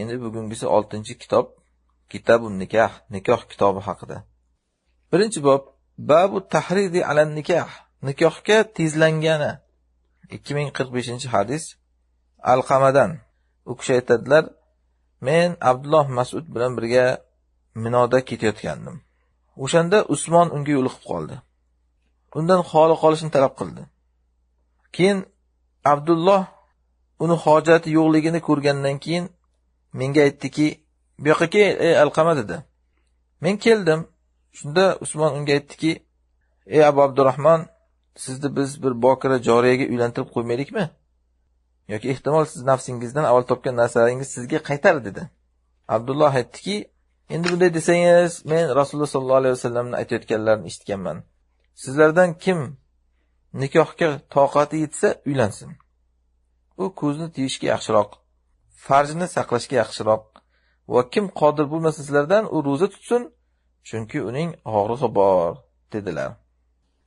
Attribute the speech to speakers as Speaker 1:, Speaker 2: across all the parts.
Speaker 1: Endi bugungisi 6-kitob Kitabun nikoh, nikoh kitobi haqida. Birinchi bob Babu tahridi alan nikoh, nikohga tezlangani. 2045-hadis Alqamadan. U kishi aytadilar: Men Abdulloh Mas'ud bilan birga Minoda ketayotgandim. O'shanda Usmon unga yo'liqib qoldi. Undan xoli qolishni talab qildi. Keyin Abdulloh uni hojati yo'qligini ko'rgandan keyin menga aytdiki, bu yoqqa kel, ey Alqama dedi. Men keldim. Shunda Usmon unga aytdiki, ey Abu Abdurrahmon, sizni biz bir bokira joriyaga uylantirib qo'ymaylikmi? Yoki ehtimol siz nafsingizdan avval topgan narsalaringiz sizga qaytar dedi. Abdulloh aytdiki, endi bunday desangiz, men Rasululloh sollallohu alayhi vasallamning aytayotganlarini eshitganman. Sizlardan kim nikohga toqati yetsa uylansin. U ko'zni tiyishga yaxshiroq, farjini saqlashga yaxshiroq va kim qodir bo'lmasa sizlardan u ro'za tutsin, chunki uning og'rig'i bor dedilar.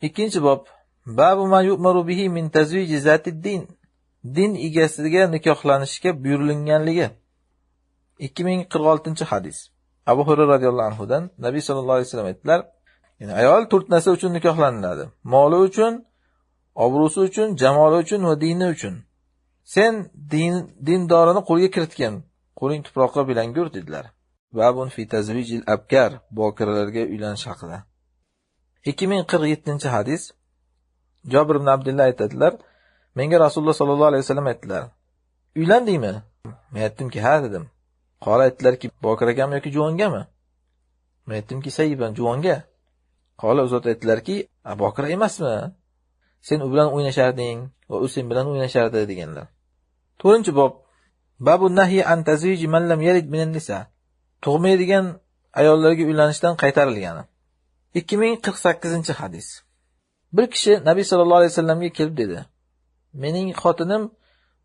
Speaker 1: Ikkinchi bob Babu ma yu'maru bihi min tazwiji zatid-din. Din egasiga nikohlanishga buyurilganligi. 2046-hadis. Abu Hurayra radhiyallohu anhu dan Nabiy sallallohu alayhi vasallam aytdilar: ya'ni ayol to'rt narsa uchun nikohlaniladi. Moli uchun, obro'si uchun, jamoli uchun va dini uchun. Sen dindorini qo'lga kiritgin, qo'ling tuproqqa belangur dedilar. Babun fi tazwijil abkar, bokiralarga uylanish haqida. 2047-hadis. Jabir ibn Abdullah aytadilar: menga Rasululloh sollallohu alayhi vasallam aytdilar: uylandingmi? Men aytdimki, ha dedim. Qola aytdilarki, bokiragami yoki juvongami? Men aytdimki, sayyiban, juvonga. Qola uzat aytdilarki, bokira emasmi? Sen u bilan o'ynasharding va u sen bilan o'ynashardi deganlar. 4-bob Babu nahyi an tazwiji man lam yalid minan nisa. Tug'maydigan ayollarga uylanishdan qaytarilgani. 2048-hadis. Bir kishi Nabiy sallallohu alayhi vasallamga kelib dedi: mening xotinim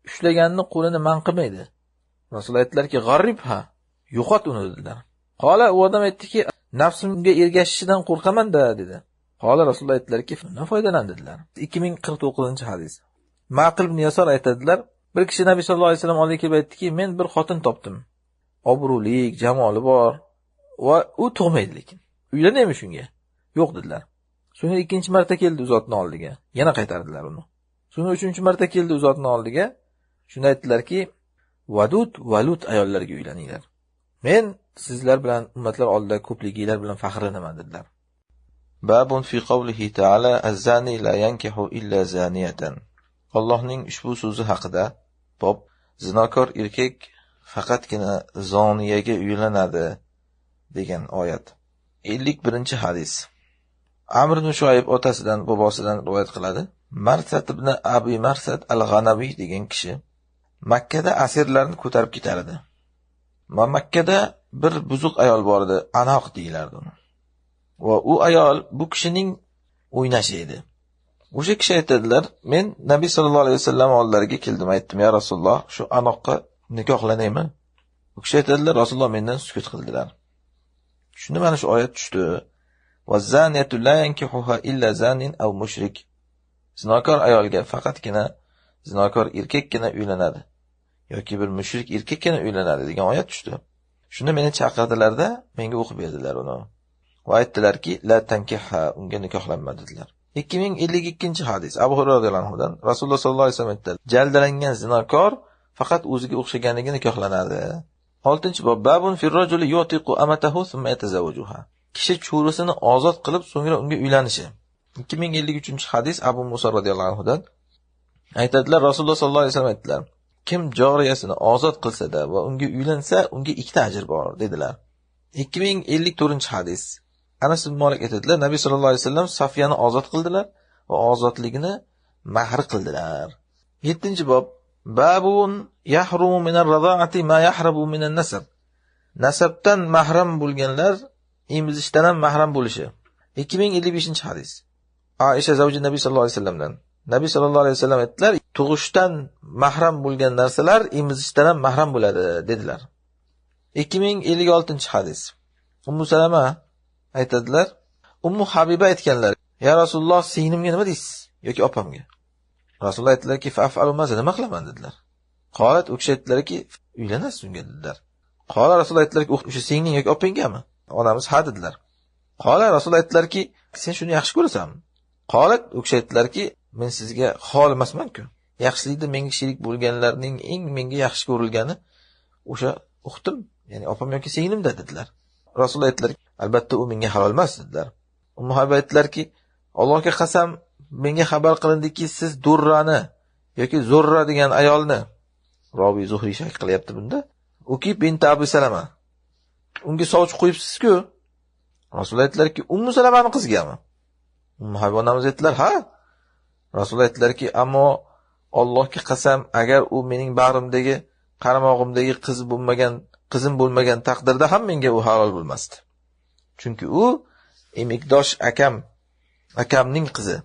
Speaker 1: ushlaganni qo'lini man qilmaydi. Rasululloh aytdilarki, g'aribha, yo'qot uni dedilar. Qola u odam aytdiki, nafsimga ergashishidan qo'rqaman-da dedi. Qola Rasululloh aytdilarki, undan foydalan dedilar. 2049-hadis. Maqil ibn Yasor aytadilar, bir kishi Nabiy sallallohu alayhi vasallam oldiga kelib aytdiki, men bir xotin topdim. Obro'lik, jamoli bor va u tug'maydi lekin. Uylanaymi shunga? Yo'q dedilar. So'ngra ikkinchi marta keldi u zotning oldiga, yana qaytardilar uni. So'ngra uchinchi marta keldi u zotning oldiga, shunda aytdilarki, vadud valut ayollarga uylaninglar. Men sizlar bilan ummatlar oldida ko'pliginglar bilan faxrlanaman dedilar. Babun fi qawlihi ta'ala az-zani la yankihu illa zaniyatan. Allohning ushbu so'zi haqida bob, zinokor erkak faqatgina zoniyaga uylanadi degan oyat. 51-hadis. Amr ibn Shuayb otasidan, bobosidan rivoyat qiladi. Marsad ibn Abi Marsad al-G'anaviy degan kishi Makkada asirlarni ko'tarib ketar edi. Va Makkada bir buzuq ayol bor edi, Anoq deyilardi uni. Va u ayol bu kishining o'ynashi edi. O'sha kishi aytadilar, men Nabiy sallallohu alayhi vasallam oldilariga keldim, aytdim: "Ya Rasululloh, shu Anoqqa nikohlanaymi?" U kishi aytadilar, Rasululloh mendan sukut qildilar. Shunda mana shu oyat tushdi. Va-zaniyatu la yankihuha illa zanin aw mushrik. Zinokor ayolga faqatgina zinokor erkakkina uylanadi yoki bir mushrik erkakkina uylanadi degan oyat tushdi. Shunda meni chaqirdilarda, menga o'qib berdilar uni. Va aytdilarki, la tankihha, unga nikohlanma dedilar. 2052-hadis. Abu Hurayra radhiyallohu anhu dan Rasululloh sollallohu alayhi vasallam aytdilar: jaldalangan zinokor faqat o'ziga o'xshaganiga nikohlanadi. 6-bob Babun fir-rajuli yu'tiqu amatahu thumma yatazawwajuha. Kishi cho'risini ozod qilib, so'ngra unga uylanishi. 2053-hadis Abu Musa radhiyallohu anhu dan aytadilar, Rasululloh sollallohu alayhi vasallam aytdilar: kim joriyasini ozod qilsa-da va unga uylansa, unga ikkita ajr bor dedilar. 2054-hadis. Anas ibn Malik aytadilar, Nabiy sallallohu alayhi vasallam Safiyani ozod qildilar va ozodligini mahr qildilar. 7-bob Babun yahrumu minar rada'ati ma yahrabu minan nasab. Nasabdan mahram bo'lganlar emizishdan ham mahram bo'lishi. 2055-hadis. Aisha zavji Nabiy sallallohu alayhi vasallamdan. Nabiy sallallohu alayhi vasallam aytdilar, tug'ishdan mahram bo'lgan narsalar emizishdan ham mahram bo'ladi dedilar. 2056-hadis. Ummu Salama aytadilar, Ummu Habiba aytganlar, "Ya Rasululloh, singlimga nima deysiz yoki opamga?" Rasululloh aytdilarki, "Fa'alu maza, nima qilaman?" dedilar. Qolat, u kishi aytdilarki, "Uylanasiz unga" dedilar. Qola Rasululloh aytdilarki, o'sha singling yoki opangami? Onamiz ha dedilar. Qola Rasululloh aytdilarki, sen shuni yaxshi ko'rasanmi? Qolat u kishi aytdilarki, men sizga xoli emasman-ku. Yaxshilikda menga sherik bo'lganlarning eng menga yaxshi ko'rilgani o'sha uxtim, ya'ni opam yoki singlimda dedilar. Rasululloh aytdilar, albatta u menga halol emas dedilar. Ummu Habiba aytdilarki, Allohga qasam, menga xabar qilindiki, siz Durrani yoki Zurra degan ayolni, Robiy Zuhriy shak qilyapti bunda, Uki bint Abu Salama, unga sovchi qo'yibsiz-ku. Rasululloh aytdilarki, Ummu Salamani qizigami? Ummu Habiba onamiz aytdilar, ha. Rasululloh aytdilarki, ammo Allohga qasam, agar u mening bag'rimdagi, qaramog'imdagi qiz bo'lmagan, qizim bo'lmagan taqdirda ham menga u halol bo'lmasdi. Chunki u emikdosh akamning qizi.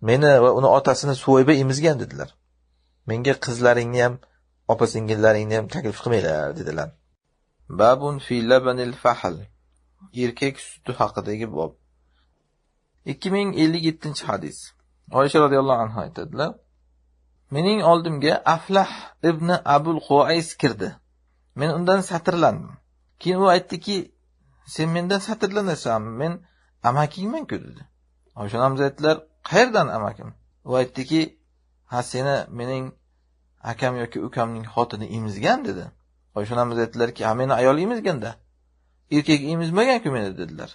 Speaker 1: Meni va uni otasini Suvayba emizgan dedilar. Menga qizlaringni ham, opa-singillaringni ham taklif qilmanglar dedilar. Babun fi labanil fahl. Erkak suti haqidagi bob. 2057-hadis. Oysha radhiyallohu anha aytadilar: Mening oldimga Aflah ibn Abul Quays kirdi. Men undan satrlandim. Keyin u aytdiki, sen mendan satrlanasanmi? Men amakingman-ku dedi. Oysha onamiz aytdilar, qayerdan amakim? U aytdiki, ha seni mening akam yoki ukamning xotini emizgan dedi. Oysha onamiz aytdilarki, ha meni ayol emizganda, erkak emizmagan-ku meni dedilar.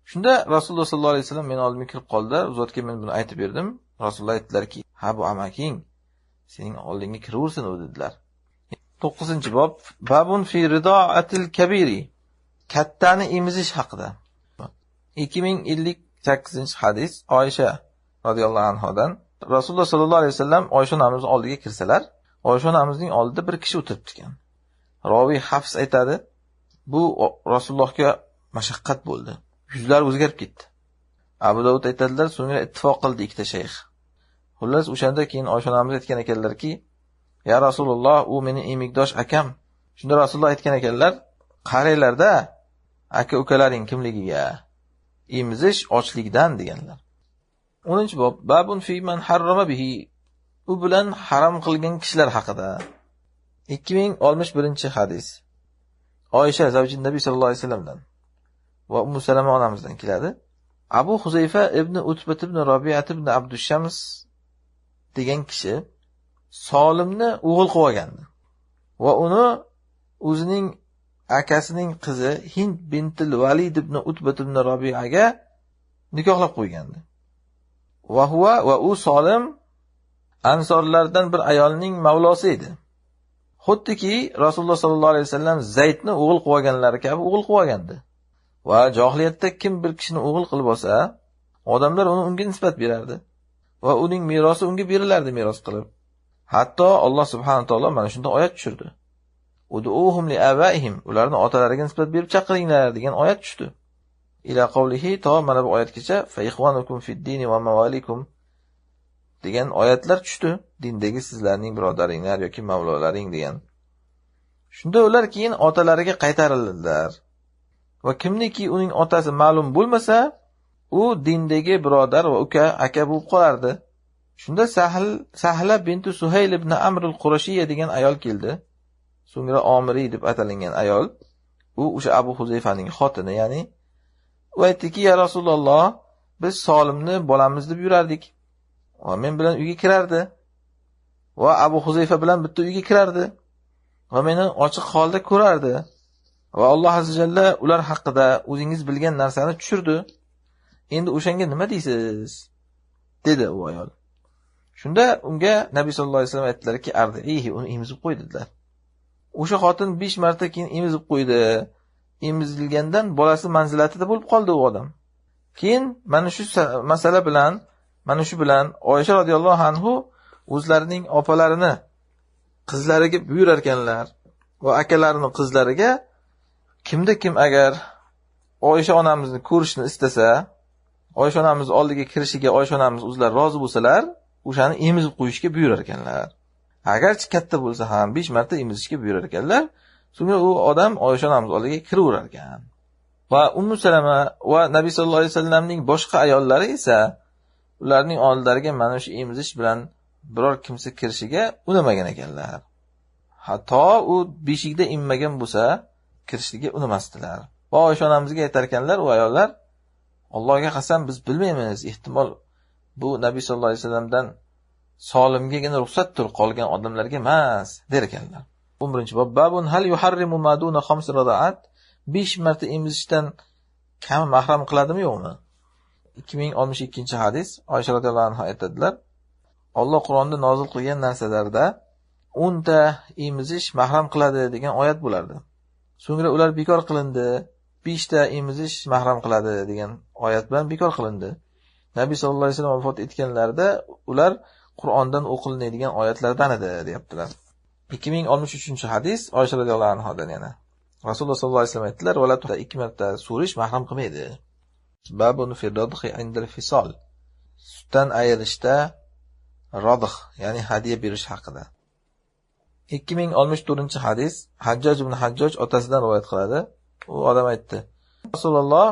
Speaker 1: Shunda Rasululloh sollallohu alayhi vasallam meni oldimga kirib qoldilar. U zotga men buni aytib berdim. Rasululloh aytdilarki, ha bu amaking, sening oldingga kiraversin u dedilar. 9-bob Babun fi ridoatil kabiri. Kattani emizish haqida. 2058-hadis Oysha radhiyallohu anhodan. Rasululloh sollallohu alayhi vasallam Oysha onamizning oldiga kirsalar, Oysha onamizning oldida bir kishi o'tiribdi ekan. Roviy Hafs aytadi, bu Rasulullohga mashaqqat bo'ldi. Yuzlari o'zgarib ketdi. Abu Davud aytadilar, so'ngra ittifoq qildi ikkita shayx. Xullas o'shanda keyin Oysha onamiz aytgan ekanlarki, ya Rasululloh, u meni emikdosh akam. Shunda Rasululloh aytgan ekanlar, qaranglarda aka ukalaring kimligiga, emizish ochlikdan deganlar. 10-bob Babun fi man harrama bihi. U bilan harom qilgan kishilar haqida. 2061-hadis. Oysha zavji Nabiy sallallohu alayhi vasallamdan va Ummu Salama onamizdan keladi. Abu Huzayfa ibn Utbat ibn Rabi'at ibn Abdushams degan kishi Solimni o'g'il qilib olgandi va uni o'zining akasining qizi Hind bintil Valid ibn Utbat ibn Rabi'aga nikohlab qo'ygandi. Va huwa va u Solim ansorlardan bir ayolning mavlosi edi. Xuddiki Rasululloh sollallohu alayhi vasallam Zaydni o'g'il qilib olganlari kabi o'g'il qilib olgandi. Va johiliyatda kim bir kishini o'g'il qilib olsa, odamlar uni unga nisbat berardi va uning merosi unga berilardi meros qilib. Hatto Alloh subhanahu taolo mana shunday oyat tushirdi. Ud'uhum liabaihim, ularni otalariga nisbat berib chaqiringlar degan oyat tushdi. Ila qawlihi, to mana bu oyatgacha fa ikhwanukum fid-dini va mawalikum degan oyatlar tushdi. Dindagi sizlarning birodaringlar yoki mavlolaring degan. Shunda ular keyin otalariga qaytarildilar. Va kimniki uning otasi ma'lum bo'lmasa, u dindagi birodar va uka, aka bo'lib qolardi. Shunda Sahla bintu Suhayl ibn Amr al-Qurashiyya degan ayol keldi. So'ngra Omiriy deb atalingan ayol, u o'sha Abu Huzayfaning xotini, ya'ni u aytdiki, ya Rasululloh, biz Solimni bolamiz deb yurardik. Va men bilan uyga kirardi. Va Abu Huzayfa bilan bitta uyga kirardi. Va meni ochiq holda ko'rardi. Va Alloh azza jalla ular haqida o'zingiz bilgan narsani tushirdi. Endi o'shanga nima deysiz? Dedi u ayol. Shunda unga Nabiy sallallohu alayhi vasallam aytdilarki, ardihi, uni emizib qo'y dedilar. O'sha xotin 5 marta keyin emizib qo'ydi. Emizilgandan bolasi manzilatida bo'lib qoldi u odam. Keyin mana shu masala bilan, mana shu bilan Oysha radhiyallohu anhu o'zlarining opalarini qizlariga buyurar ekanlar va akalarini qizlariga, kimda kim agar Oysha onamizni ko'rishni istasa, Oysha onamiz oldiga kirishiga Oysha onamiz o'zlari rozi bo'lsalar, o'shani emizib qo'yishga buyurar ekanlar. Agarchi katta bo'lsa ham 5 marta emizishga buyurar ekanlar. So'ngra u odam Oysha onamiz oldiga kiraverar ekan. Va Ummu Salama va Nabiy sallallohu alayhi vasallamning boshqa ayollari esa ularning oldilariga mana shu emizish bilan biror kimsa kirishiga unamagan ekanlar. Hatto u beshikda emmagan bo'lsa, kirishligiga unamasdilar. Va Oysha onamizga aytar ekanlar u ayollar, Allohga qasam biz bilmaymiz, ehtimol bu Nabiy sallallohu alayhi vasallamdan solimgagina ruxsatdir, qolgan odamlarga emas, der ekanlar. 11-bob. Babun hal yuharrimu ma duna khams rada'at. 5 marta emizishdan kam mahram qiladimi yo'qmi? 2062-hadis. Oysha radhiyallohu anha aytadilar: Alloh Qur'onda nozil qilgan narsalarda 10 ta emizish mahram qiladi degan oyat bo'lardi. So'ngra ular bekor qilindi. 5 ta emizish mahram qiladi degan oyat bilan bekor qilindi. Nabiy sallallohu alayhi vasallam vafot etganlarida ular Qur'ondan o'qilinadigan oyatlardan edi, deyaptilar. 2063-hadis Oysha radhiyallohu anhodan yana. Rasululloh sallallohu alayhi vasallam aytdilar: "Vala 2 marta so'rish mahram qilmaydi." Babun fi radhi indal fisol. Sutdan ayirishda radh, ya'ni hadiya berish haqida. 2064-hadis Hajjoj ibn Hajjoj otasidan rivoyat qiladi. U odam aytdi: Rasululloh,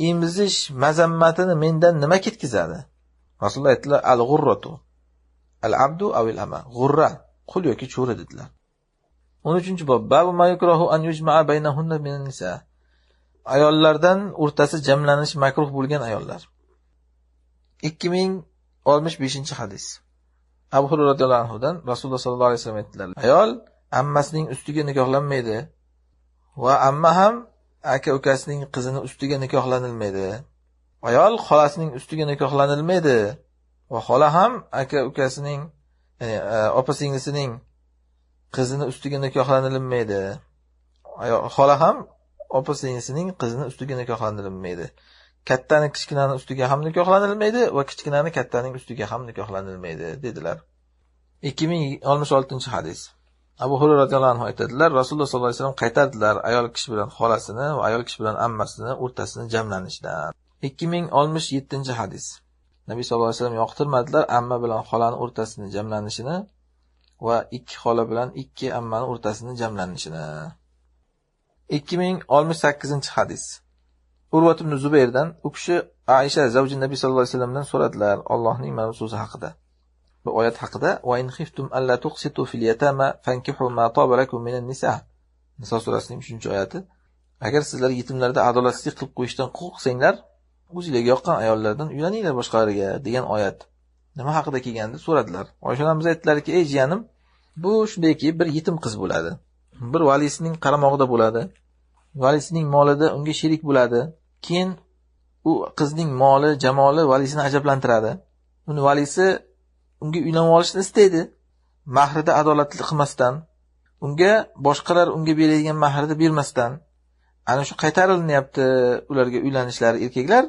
Speaker 1: emizish mazammatini mendan nima ketkazadi? Rasululloh aytdilar: Al-g'urratu, al-abdu aw al-ama. G'urra, qul yoki cho'ri dedilar. 13-bob. Babu ma yukrahu an yujma'a baynahunna minan nisa. Ayollardan o'rtasi jamlanish makruh bo'lgan ayollar. 2065-hadis. Abu Hurayra radhiyallohu anhudan Rasululloh sallallohu alayhi vasallam aytdilar: Ayol ammasining ustiga nikohlanmaydi va amma ham aka-ukasining qizini ustiga nikohlanilmaydi. Ayol xolasining ustiga nikohlanilmaydi va xola ham aka-ukasining, ya'ni opa-singlisining qizini ustiga nikohlanilmaydi. Xola ham opa-singlisining qizini ustiga nikohlanilmaydi. Kattani kichkinani ustiga ham nikohlanilmaydi va kichkinani kattaning ustiga ham nikohlanilmaydi, dedilar. 2066-hadis. Abu Hurayra radhiyallohu anhu aytadilar: Rasululloh sollallohu alayhi vasallam qaytardilar ayol kishi bilan xolasini va ayol kishi bilan ammasini o'rtasini jamlanishdan. 2067-hadis. Nabiy sollallohu alayhi vasallam yoqtirmadilar amma bilan xolani o'rtasini jamlanishini va ikki xola bilan ikki ammani o'rtasini jamlanishini. 2068-hadis. Urvat ibn Zubayrdan u kishi Aisha zavji Nabiy sallallohu alayhi vasallamdan so'radilar Allohning mana so'zi haqida. Bu oyat haqida: "Va in xiftum alla tuqsitu fil yatama fankihu ma taba lakum minan nisa." Niso surasining 3-oyati. Agar sizlar yetimlarda adolatsizlik qilib qo'yishdan qo'rqsanglar, o'zingizga yoqqan ayollardan uylaninglar boshqalarga degan oyat nima haqida kelganda so'radilar. Oysha onamiz aytdilarki: "Ey jiyanim, bu shundayki bir yetim qiz bo'ladi. Bir valisining qaramog'ida bo'ladi. Valisining molida unga sherik bo'ladi. Keyin u qizning moli, jamoli valisini ajablantiradi. Uni valisi unga uylanib olishni istaydi. Mahrida adolatli qilmasdan, unga boshqalar unga beradigan mahrni bermasdan, ana shu qaytarilyapti ularga uylanishlari erkaklar,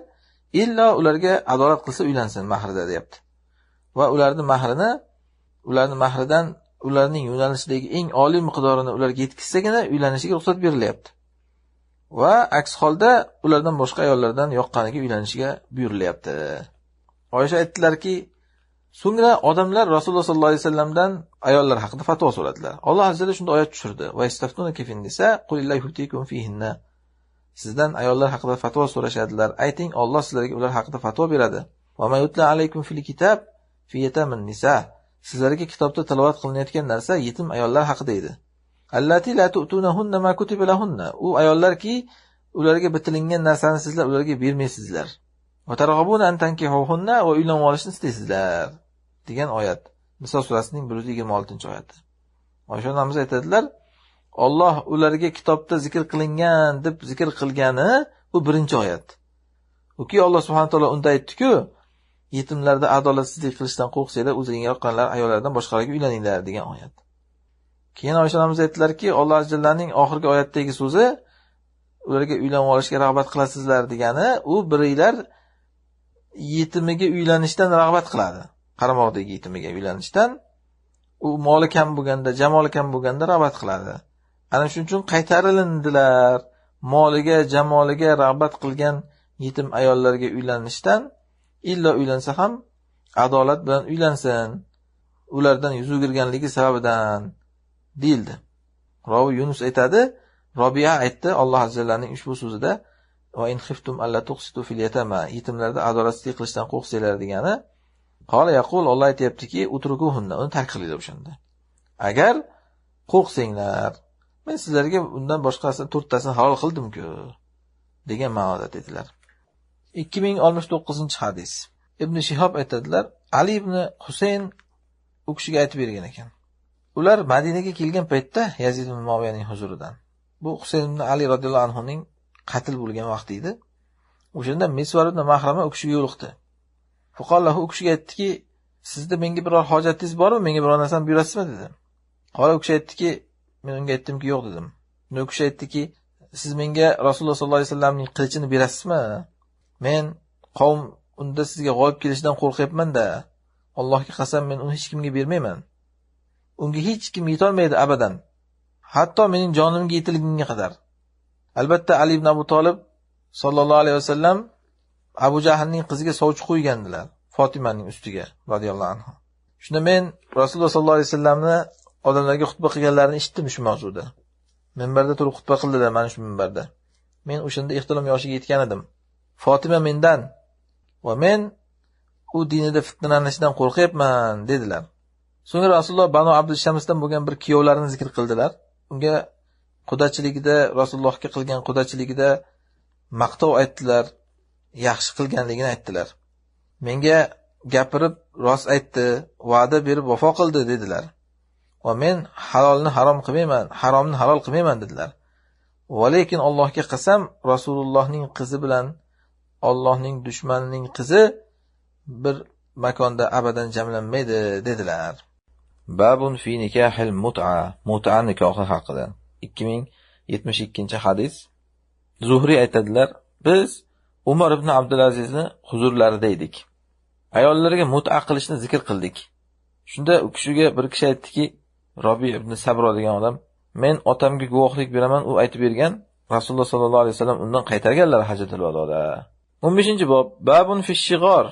Speaker 1: illo ularga adolat qilsa uylansin mahrida deyapti. Va ularning mahrini, ularning mahridan ularning yo'nalishidagi eng oliy miqdorini ularga yetkazsagina uylanishiga ruxsat berilyapti. Va aks holda ulardan boshqa ayollardan yoqqaniga uylanishiga buyurilyapti. Oysha aytdilarki, so'ngra odamlar Rasululloh sollallohu alayhi vasallamdan ayollar haqida fatvo so'radilar. Alloh azza va shunda oyat tushirdi: "Va istaftunaka fin nisa qul illahu yuftikum fihinna." Sizdan ayollar haqida fatvo so'rashadilar. Ayting, Alloh sizlarga ular haqida fatvo beradi. Va ma yutla alaykum fil kitab fi yatamin nisa. Sizlarga kitobda tilovat qilinayotgan narsa yetim ayollar haqida edi. Allati la tu'tunahunna ma kutiba lahunna. U ayollarki ularga bitilingan narsani sizlar ularga bermaysizlar. Va targ'abuna an tankihuhunna, va uylanib olishni istaysizlar degan oyat. Niso surasining 126-oyati. Oysha onamiz aytadilar: Alloh ularga kitobda zikr qilingan deb zikr qilgani bu birinchi oyat. Uki Alloh subhanahu taolo unda aytdi-ku, yetimlarda adolatsizlik qilishdan qo'rqsanglar, o'zingizga yoqqanlar ayollardan boshqalarga uylaninglar degan oyat. Keyin Oysha onamiz aytdilarki, Alloh azzallaning oxirgi oyatdagi so'zi ularga uylanib olishga rag'bat qilasizlar degani, u biringlar yetimiga uylanishdan rag'bat qiladi. Qaramog'idagi yetimiga uylanishdan, u moli kam bo'lganda, jamoli kam bo'lganda rag'bat qiladi. Ana shuning uchun qaytarilindilar. Moliga, jamoliga rag'bat qilgan yetim ayollarga uylanishdan, illo uylansa ham adolat bilan uylansin, ulardan yuz o'girganligi sababidan deyildi. Rovi Yunus aytadi, Robiya aytdi Alloh azzallaning ushbu so'zida: "Va in xiftum alla tuqsitu fil yatama", yetimlarda adolatsizlik qilishdan qo'rqsanglar degani, qala yaqul, Alloh aytayaptiki, utrukuhunna, uni tark qilinglar o'shanda. Agar qo'rqsanglar Men sizlarga undan boshqasini 4tasini halol qildim-ku degan ma'noda dedilar. 2069-hadis. Ibn Shihob aytadilar, Ali ibn Husayn u kishiga aytib bergan ekan. Ular Madinaga kelgan paytda Yazid ibn Muaviyaning huzuridan. Bu Husayn ibn Ali radhiyallohu anhu ning qatl bo'lgan vaqti edi. O'shanda Misvar ibn Mahrama u kishiga yo'liqdi. Fuqarolar u kishiga aytdiki, sizda menga biror hojatingiz bormi? Menga biror narsani buyurasizmi dedi. Qora u kishi aytdiki, men unga aytdimki, yo'q dedim. Unda u kishi aytdiki, siz menga Rasululloh sollallohu alayhi vasallamning qilichini berasizmi? Men qavm unda sizga g'olib kelishidan qo'rqyapman-da. Allohga qasam, men uni hech kimga bermayman. Unga hech kim yetolmaydi abadan. Hatto mening jonimga yetilgunga qadar. Albatta Ali ibn Abu Talib sallallohu alayhi vasallam Abu Jahlning qiziga sovchi qo'ygandilar, Fotimaning ustiga radhiyallohu anha. Shunda men Rasululloh sallallohu alayhi vasallamni odamlarga xutba qilganlarini eshitdim shu mavzuda. Minbarda turib xutba qildilar mana shu minbarda. Men o'shanda ehtilom yoshiga yetgan edim. Fotima mendan va men u dinida fitnalanishidan qo'rqyapman dedilar. So'ngra Rasululloh Banu Abdul Shamsdan bo'lgan bir kuyovlarini zikr qildilar. Unga qudachiligida, Rasulullohga qilgan qudachiligida maqtov aytdilar, yaxshi qilganligini aytdilar. Menga gapirib rost aytdi, va'da berib vafo qildi dedilar. Va men halolni harom qilmayman, haromni halol qilmayman dedilar. Va lekin Allohga qasam, Rasulullohning qizi bilan Allohning dushmanining qizi bir makonda abadan jamlanmaydi dedilar. Babun fi nikahil mut'a, mut'a nikohi haqida. 2072-hadis. Zuhriy aytadilar, biz Umar ibn Abdulazizni huzurlarida edik. Ayollarga mut'a qilishni zikr qildik. Shunda u kishiga bir kishi aytdiki, Robi ibn Sabro degan odam, men otamga guvohlik beraman, u aytib bergan, Rasululloh sollallohu alayhi vasallam undan qaytarganlar Hajjatul Vadoda. 15-bob, babun fi shig'or,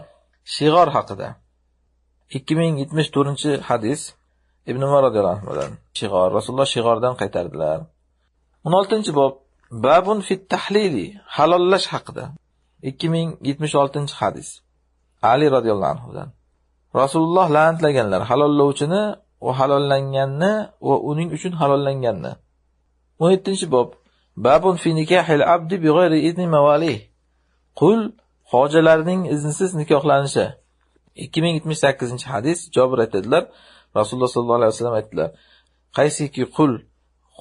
Speaker 1: shig'or haqida. 2074-hadis. Ibn Umar radhiyallohu anhudan. Shig'or, Rasululloh shig'ordan qaytardilar. 16-bob, babun fi tahlili, halollash haqida. 2076-hadis. Ali radhiyallohu anhudan. Rasululloh la'natlaganlar halollovchini va halollanganni va uning uchun halollanganni. 17-bob, babun fi nikahil abdi bighayri izni mawalih. Qul xojalarining iznisiz nikohlanishi. 2078-hadis. Jobir aytadilar, Rasululloh sollallohu alayhi vasallam aytdilar, qaysiki qul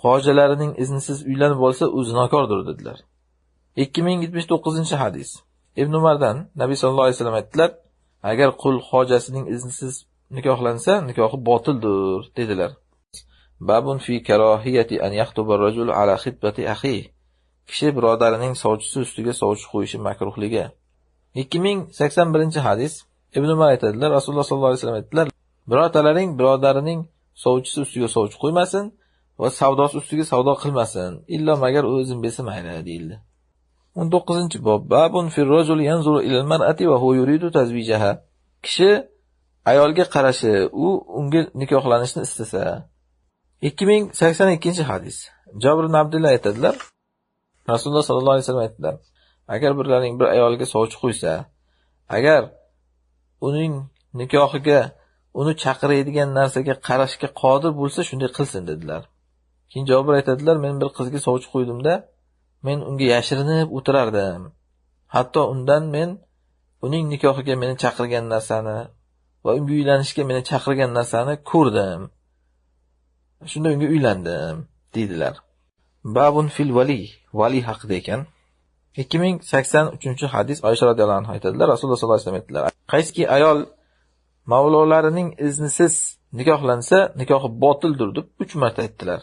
Speaker 1: xojalarining iznisiz uylanib olsa, u zinokordir dedilar. 2079-hadis. Ibn Umardan Nabiy sollallohu alayhi vasallam aytdilar, agar qul xojasining iznisiz nikohlansa, nikohi botildir dedilar. Babun fi karohiyati an yaxtuba ar-rajulu ala khitbati akhihi. Kishi birodarining sovchisi ustiga sovchi qo'yishi makruhligi. 2081-hadis. Ibn Umar aytadilar, Rasululloh sollallohu alayhi vasallam aytdilar, birodarlaring birodarining sovchisi ustiga sovchi qo'ymasin va savdosi ustiga savdo qilmasin, illo magar u izn bersa mayli deyildi. 19-bob, babun fi ar-rajuli yanzuru ila al-mar'ati wa huwa yuridu tazwijaha. Kishi ayolga qarashi, u unga nikohlanishni istasa. 2082-hadis. Jabir ibn Abdullah aytadilar, Rasululloh sollallohu alayhi vasallam aytdilar, agar birlaring bir ayolga sovchi qo'ysa, agar uning nikohiga uni chaqiradigan narsaga qarashga qodir bo'lsa, shunday qilsin dedilar. Keyin Jabir aytadilar, men bir qizga sovchi qo'ydimda, men unga yashirinib o'tirardim. Hatto undan men uning nikohiga meni chaqirgan narsani va unga uylanishga meni chaqirgan narsani ko'rdim. Shunda unga uylandim deydilar. Babun fil vali, vali haqida ekan. 2083-hadis. Oysha radhiyallohu anha aytadilar, Rasululloh sollallohu alayhi vasallam aytdilar, qaysiki ayol mavlolarining iznisiz nikohlansa, nikohi botildir deb 3 marta aytdilar.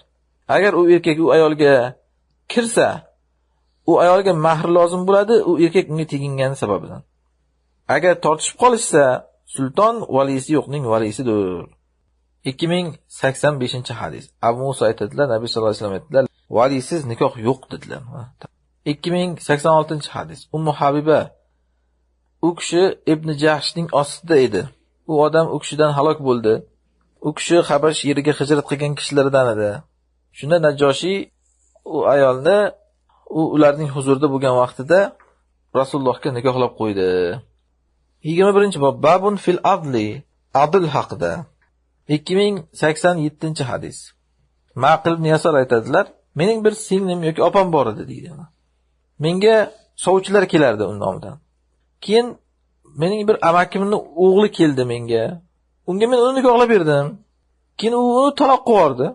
Speaker 1: Agar u erkak u ayolga kirsa, u ayolga mahr lozim bo'ladi, u erkak unga tegingani sababidan. Agar tortishib qolishsa, sulton valisi yo'qning valisidir. 2085-hadis. Abu Musa aytadilar, Nabiy sollallohu alayhi vasallam aytdilar, valisiz nikoh yo'q dedilar. 2086-hadis. Ummu Habiba, u kishi Ibn Jahshning ostida edi. U odam u kishidan halok bo'ldi. U kishi Habash yeriga hijrat qilgan kishilardan edi. Shunda Najoshiy u ayolni u ularning huzurida bo'lgan vaqtida Rasulullohga nikohlab qo'ydi. 21-bob, babun fil adli, adl haqida. 2087-hadis. Maqil ibn Yasar aytadilar, Mening bir singlim yoki opam bor edi deydi. Menga sovchilar kelardi uning nomidan. Keyin mening bir amakimning o'g'li keldi menga. Unga men uni nikohlab berdim. Keyin u uni taloq qilib yubordi.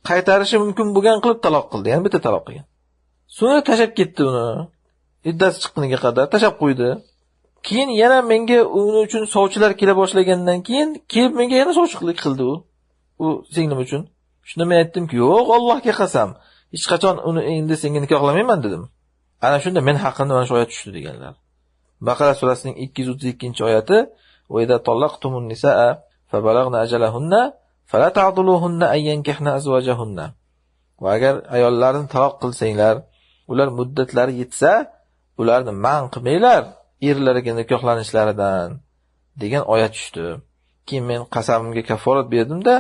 Speaker 1: Qaytarishi mumkin bo'lgan qilib taloq qildi, ya'ni bitta taloq qilgan. So'ngra tashab ketdi uni. Iddasi chiqquniga qadar tashab qo'ydi. Keyin yana menga uning uchun sovchilar kela boshlagandan keyin kelib menga yana sovchilik qildi u. U singlim uchun. Shunda men aytdimki, yo'q, Allohga qasam, hech qachon uni endi senga nikohlamayman dedim. Ana shunda men haqimda mana shu oyat tushdi deganlar. Baqara surasining 232-oyati: "Va idza tallaqtumun nisaa fabalagna ajalahunna fala ta'duluhunna an yankihna azwajahunna." Va agar ayollarni taloq qilsanglar, ular muddatlari yetsa, ularni man qilmanglar erlariga nikohlanishlaridan degan oyat tushdi. Keyin men qasamimga kaforat berdim-da,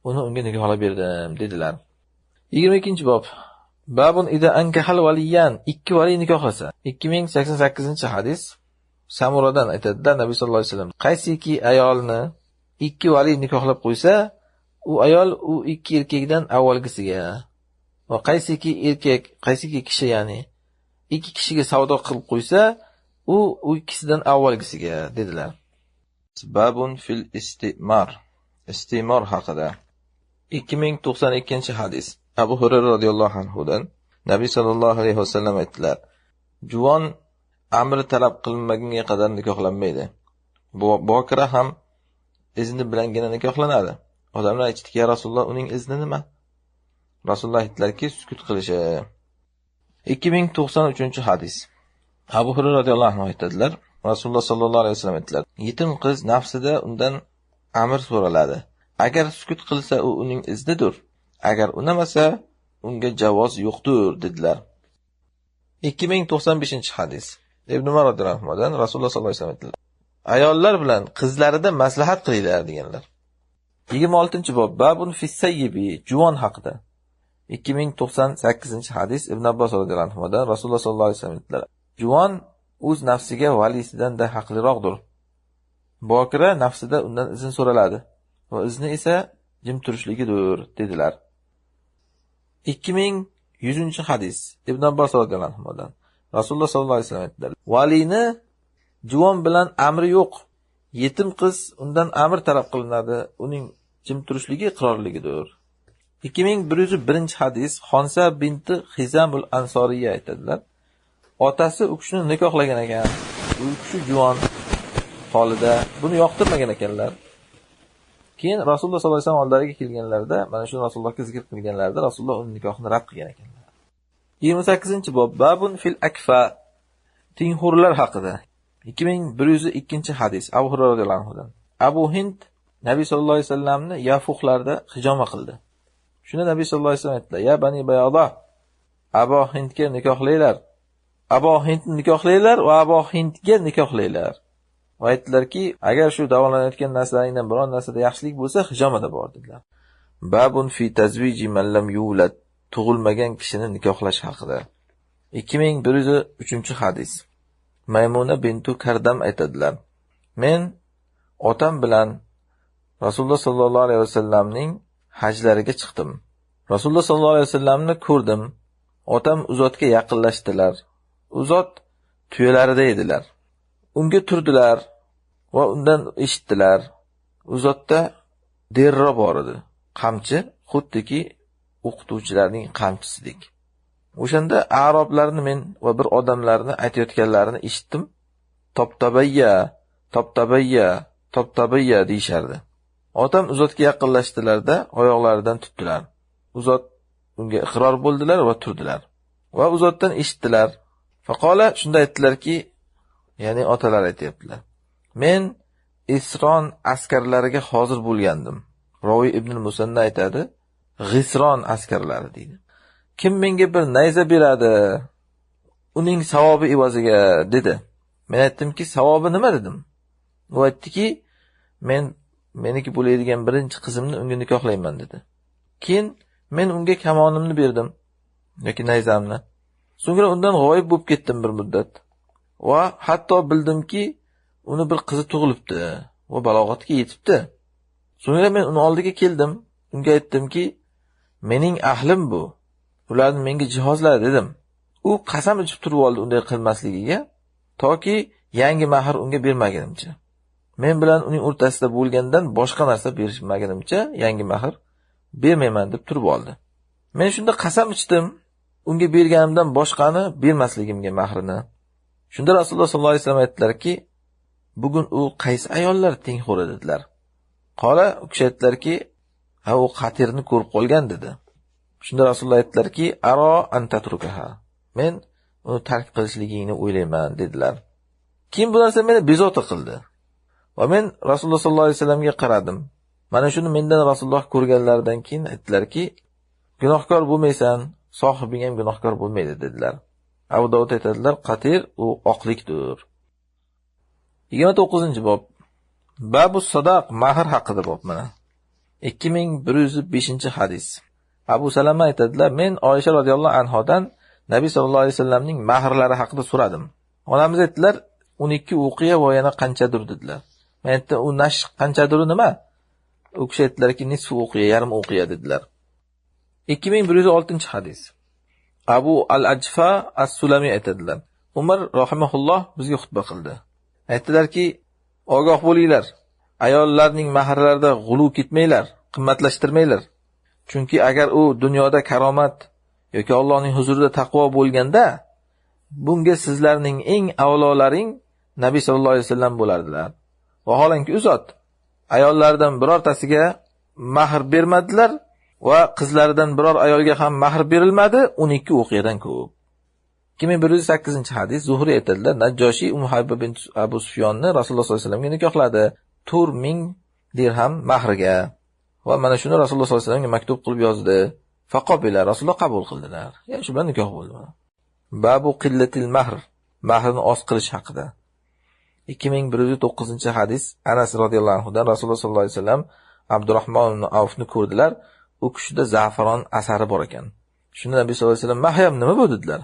Speaker 1: uni unga nikohlab berdim dedilar. 22-bob. Babun ida ankahal valiyan, ikki vali nikohlasa. 2088-hadis. Samuradan aytadilar Nabiy sallallohu alayhi vasallam: qaysiki ayolni ikki vali nikohlab qo'ysa, u ayol u ikki erkakdan avvalgisiga, va qaysiki erkak, qaysiki kishi, ya'ni ikki kishiga savdo qilib qo'ysa, u ikkisidan avvalgisiga dedilar. Babun fil istimar. Istimor haqida. 2092-hadis. Abu Hurayra radhiyallohu anhudan Nabiy sallallohu alayhi vasallam aytdilar: juvon amri talab qilinmagunga qadar nikohlanmaydi. Bokira ham izni bilangina nikohlanadi. Odamlar aytdiki, ya Rasululloh, uning izni nima? Rasululloh aytdilarki, sukut qilishi. 2093-hadis. Abu Hurayra radhiyallohu anhu aytadilar, Rasululloh sallallohu alayhi vasallam aytdilar: yetim qiz nafsida undan amr so'raladi. Agar sukut qilsa, u uning iznidir. Agar unamasa, unga javoz yo'qdir dedilar. 2095-hadis. Ibn Umar radhiyallohu anhudan Rasululloh sallallohu alayhi vasallam aytdilar: ayollar bilan qizlarida maslahat qilinglar deganlar. 26-bob. Babun fis-sayyibi, juvon haqida. 2098-hadis. Ibn Abbos radhiyallohu anhudan Rasululloh sallallohu alayhi vasallam aytdilar: juvon o'z nafsiga valisidan da haqliroqdir. Bokira nafsida undan izn so'raladi va izni esa jim turishligidir dedilar. 2100-hadis. Ibn Abbos radhiyallohu anhudan Rasululloh sallallohu alayhi vasallam aytdilar: valini juvon bilan amri yo'q. Yetim qiz undan amr talab qilinadi, uning jim turishligi iqrorligidir. 2101-hadis. Xonsa binti Xizamul Ansoriya aytadilar: otasi u kishini nikohlagan ekan. U kishi juvon holida buni yoqtirmagan ekanlar. Keyin Rasululloh sollallohu alayhi vasallam oldilariga kelganlarida, mana shuni Rasulullohga zikr qilganlarida Rasululloh uning nikohini rad qilgan ekanlar. 28-bob. Babun fil akfa, tengxo'rlar haqida. 2102-hadis. Abu Hurayra radhiyallohu anhudan. Abu Hind Nabiy sollallohu alayhi vasallamni Yafuqlarda hijoma qildi. Shunda Nabiy sollallohu alayhi vasallam aytdilar: "Ya Bani Bayoda, Abu Hindga nikohlanglar. Abu Hindni nikohlanglar va Abu Hindga nikohlanglar." Va aytdilarki, agar shu davolanayotgan narsalaringdan biron narsada yaxshilik bo'lsa, hijomada bor dedilar. Babun fi tazviji man lam yulad, tug'ilmagan kishini nikohlash haqida. 2103-hadis. Maymuna bintu Kardam aytadilar: men otam bilan Rasululloh sallallohu alayhi vasallamning hajlariga chiqdim. Rasululloh sallallohu alayhi vasallamni ko'rdim. Otam u zotga yaqinlashdilar. U zot tuyalarida edilar. Unga turdilar va undan eshitdilar. U zotda derra bor edi. Qamchi, xuddiki o'qituvchilarning qamchisidek. O'shanda arablarni men va bir odamlarni aytayotganlarini eshitdim. Toptabayya, toptabayya, toptabayya deyishardi. Otam u zotga yaqinlashdilarda oyoqlaridan tutdilar. U zot unga iqror bo'ldilar va turdilar. Va u zotdan eshitdilar. Faqola, shunda aytdilarki, ya'ni otalar aytayaptilar: men Isron askarlariga hozir bo'lgandim. Roviy Ibn Musanna aytadi, G'isron askarlari deydi. Kim menga bir nayza beradi, uning savobi evaziga dedi. Men aytdimki, savobi nima dedim. U aytdiki, men meniki bo'ladigan birinchi qizimni unga nikohlayman dedi. Keyin men unga kamonimni berdim yoki nayzamni. So'ngra undan g'oyib bo'lib ketdim bir muddat. Va hatto bildimki, uni bir qizi tug'ilibdi va balog'atga yetibdi. So'ngra men uni oldiga keldim. Unga aytdimki, mening ahlim bu. Ularni menga jihozla dedim. U qasam ichib turib oldi unday qilmasligiga, toki yangi mahr unga bermaganimcha. Men bilan uning o'rtasida bo'lgandan boshqa narsa berishmaganimcha yangi mahr bermayman deb turib oldi. Men shunda qasam ichdim, unga berganimdan boshqani bermasligimga mahrini. Shunda Rasululloh sollallohu alayhi vasallam aytdilarki, bugun u qaysi ayollar tengxo'ri dedilar. Qola, u kishi aytdilarki, ha, u qatirni ko'rib qolgan dedi. Shunda Rasululloh aytdilarki, aro an tatrukaha. Men uni tark qilishligingni o'ylayman dedilar. Keyin bu narsa meni bezovta qildi. Va men Rasululloh sollallohu alayhi vasallamga qaradim. Mana shuni mendan Rasululloh ko'rganlaridan keyin aytdilarki, gunohkor bo'lmaysan, sohibing ham gunohkor bo'lmaydi dedilar. Abu Dovud aytadilar, qatir u oqlikdir. 29-bob. Babu sadaq, mahr haqida bob mana. 2105-hadis. Abu Salama aytadilar, men Oysha radhiyallohu anhodan Nabiy sallallohu alayhi vasallamning mahrlari haqida so'radim. Onamiz aytdilar, 12 uqiya va yana qanchadir dedilar. Men aytdim, u nash qanchadir nima? U kishi aytdilarki, nisfu uqiya, yarim uqiya dedilar. 2106-hadis. Abu al-Ajfa as-Sulami aytadilar. Umar rahimahulloh bizga xutba qildi. Aytdilarki, ogoh bo'linglar. Ayollarning mahrlarida g'ulu ketmanglar, qimmatlashtirmanglar. Chunki agar u dunyoda karomat yoki Allohning huzurida taqvo bo'lganda, bunga sizlarning eng avlolaring Nabiy sallallohu alayhi vasallam bo'lardilar. Vaholanki u zot ayollardan birortasiga mahr bermadilar va qizlaridan biror ayolga ham mahr berilmadi, 12 uqiyadan ko'p. 2108-hadis. Zuhriy aytadilar, Najjoshiy Ummu Habiba bint Abu Sufyonni Rasululloh sollallohu alayhi vasallamga nikohladi 4000 dirham mahriga. Va mana shuni Rasululloh sollallohu alayhi vasallamga maktub qilib yozdi. Faqobila, Rasululloh qabul qildilar. Ya'ni shu bilan nikoh bo'ldi. Babu qillatil mahr, mahrni oz qilish haqida. 2109-hadis. Anas radhiyallohu anhu dan Rasululloh sollallohu alayhi vasallam Abdurrahmon ibn Avfni ko'rdilar. U kishida za'faron asari bor ekan. Shunda Nabiy sollallohu alayhi vasallam, "Mahyam nima bu?" dedilar.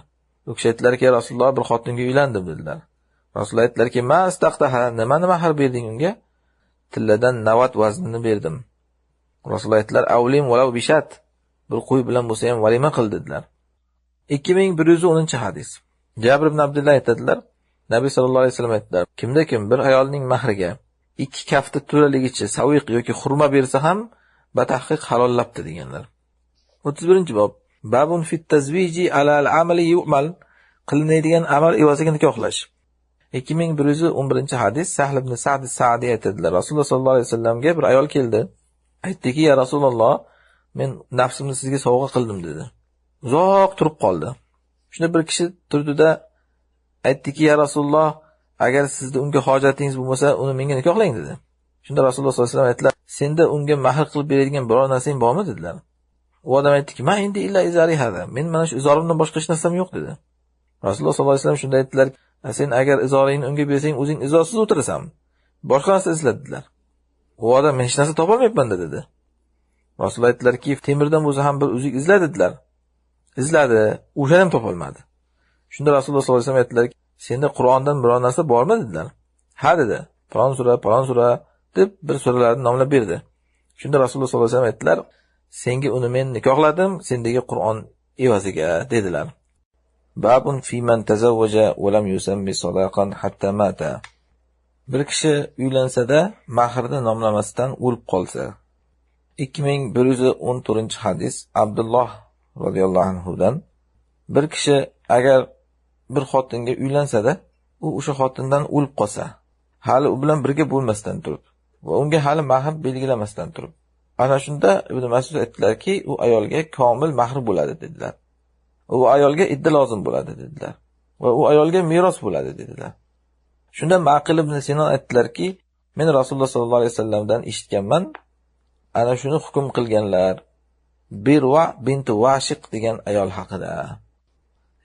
Speaker 1: U kishi aytdilarki, Rasululloh, bir xotinga uylandim dedilar. Rasululloh aytdilarki, "Ma istaqtaha, nimani mahr berding unga?" Tilladan navat vaznini berdim. Rasululloh aytdilar, "Avlim walau bishat." Bir qo'y bilan bo'lsa ham valima qil dedilar. 2110-hadis. Jabir ibn Abdullah aytadilar, Nabiy sallallohu alayhi vasallam aytdilar, kimda kim bir ayolning mahriga 2 kafta to'laligicha saviq yoki xurmo bersa ham batahqiq halollabdi deganlar. 31-bob. Babun fit tazviji ala al-amali yu'mal, qilinadigan amal evaziga nikohlash. 2111-hadis. Sahl ibn Sa'd Sa'di aytadilar, Rasululloh sollallohu alayhi vasallamga bir ayol keldi. Aytdiki, ya Rasululloh, men nafsimni sizga sovg'a qildim dedi. Uzoq turib qoldi. Shunda bir kishi turdida aytdiki, ya Rasululloh, agar sizda unga hojatingiz bo'lmasa, uni menga nikohlang dedi. Shunda Rasululloh sollallohu alayhi vasallam aytdilar, senda unga mahr qilib beradigan biror narsang bormi dedilar. U odam aytdiki, ma indi illa izari hada. Men mana shu izorimdan boshqa hech narsam yo'q dedi. Rasululloh sollallohu alayhi vasallam shunda aytdilar, sen agar izoringni unga bersang, o'zing izorsiz o'tirasan. Boshqa narsa izla dedilar. U odam, men hech narsa topolmayapman dedi. Rasululloh aytdilarki, temirdan bo'lsa ham bir uzuk izla dedilar. Izladi, o'shani ham topolmadi. Shunda Rasululloh sollallohu alayhi vasallam aytdilar, senda Qur'ondan biror narsa bormi dedilar. Ha dedi. Falon sura, falon sura deb bir suralarni nomlab berdi. Shunda Rasululloh sollallohu alayhi vasallam aytdilar, senga uni men nikohladim, sendagi Qur'on evaziga dedilar. Babun fi man tazawwaja wa lam yusammi sadaqan hatta mata. Bir kishi uylansa-da mahrni nomlamasdan o'lib qolsa. 2114-hadis. Abdulloh radhiyallohu anhu dan, bir kishi agar bir xotinga uylansa-da, u o'sha xotindan o'lib qolsa, hali u bilan birga bo'lmasdan turib va unga hali mahr belgilamasdan turib, ana shunda Ibn Mas'ud aytdilarki, u ayolga komil mahr bo'ladi dedilar. U ayolga idda lozim bo'ladi dedilar va u ayolga meros bo'ladi dedilar. Shunda Maqil ibn Sinon aytdilarki, men Rasululloh sollallohu alayhi vasallamdan eshitganman, ana shuni hukm qilganlar Birva bint Vashiq degan ayol haqida.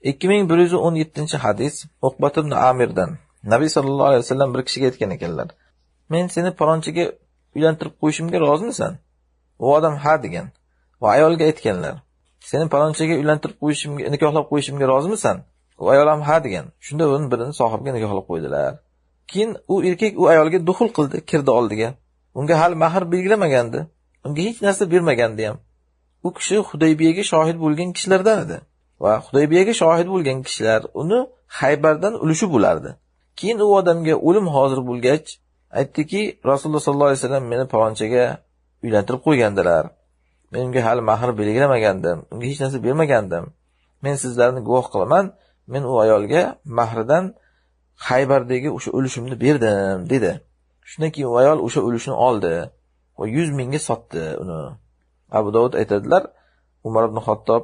Speaker 1: 2117-hadis. Uqbat ibn Amirdan, Nabiy sallallohu alayhi vasallam bir kishiga aytgan ekanlar, men seni palonchiga uylantirib qo'yishimga rozimisan? U odam ha degan va ayolga aytganlar, seni palonchiga uylantirib qo'yishimga, nikohlab qo'yishimga rozimisan? U ayol ham ha degan. Shunda uni birini sohibga nikohlab qo'ydilar. Keyin u erkak u ayolga duxul qildi, kirdi oldiga. Unga hali mahr belgilamagandi. Unga hech narsa bermagandi ham. U kishi Hudaybiyaga shohid bo'lgan kishilardan edi. Va Hudaybiyaga shohid bo'lgan kishilar uni Xaybardan ulushi bo'lardi. Keyin u odamga o'lim hozir bo'lgach, aytdiki, Rasululloh sollallohu alayhi vasallam meni palonchaga uylantirib qo'ygandilar. Men unga hali mahr belgilamagandim, unga hech narsa bermagandim. Men sizlarni guvoh qilaman, men u ayolga mahridan Xaybardagi o'sha ulushimni berdim, dedi. Shundan keyin u ayol o'sha ulushini oldi va 100 mingga sotdi uni. Abu Dovud aytadilar, Umar ibn Xattob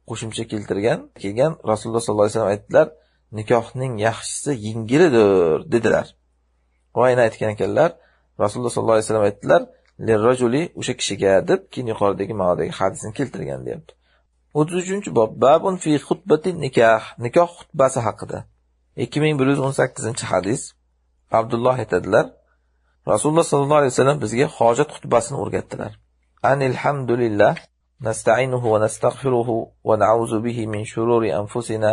Speaker 1: qo'shimcha keltirgan, kelgan Rasululloh sollallohu alayhi vasallam aytdilar, nikohning yaxshisi yengilidir, dedilar. Va yana aytgan ekanlar, Rasululloh sollallohu alayhi vasallam aytdilar, lirrajuli o'sha kishiga deb keyin yuqoridagi ma'nodagi hadisni keltirgan deyapti. 33-bob babun fi xutbati nikoh, nikoh xutbasi haqida. 2118-hadis. Abdulloh aytadilar, Rasululloh sollallohu alayhi vasallam bizga hojat xutbasini o'rgatdilar. Anil hamdulillah nasta'inuhu va nastaghfiruhu va na'uzu bihi min shururi anfusina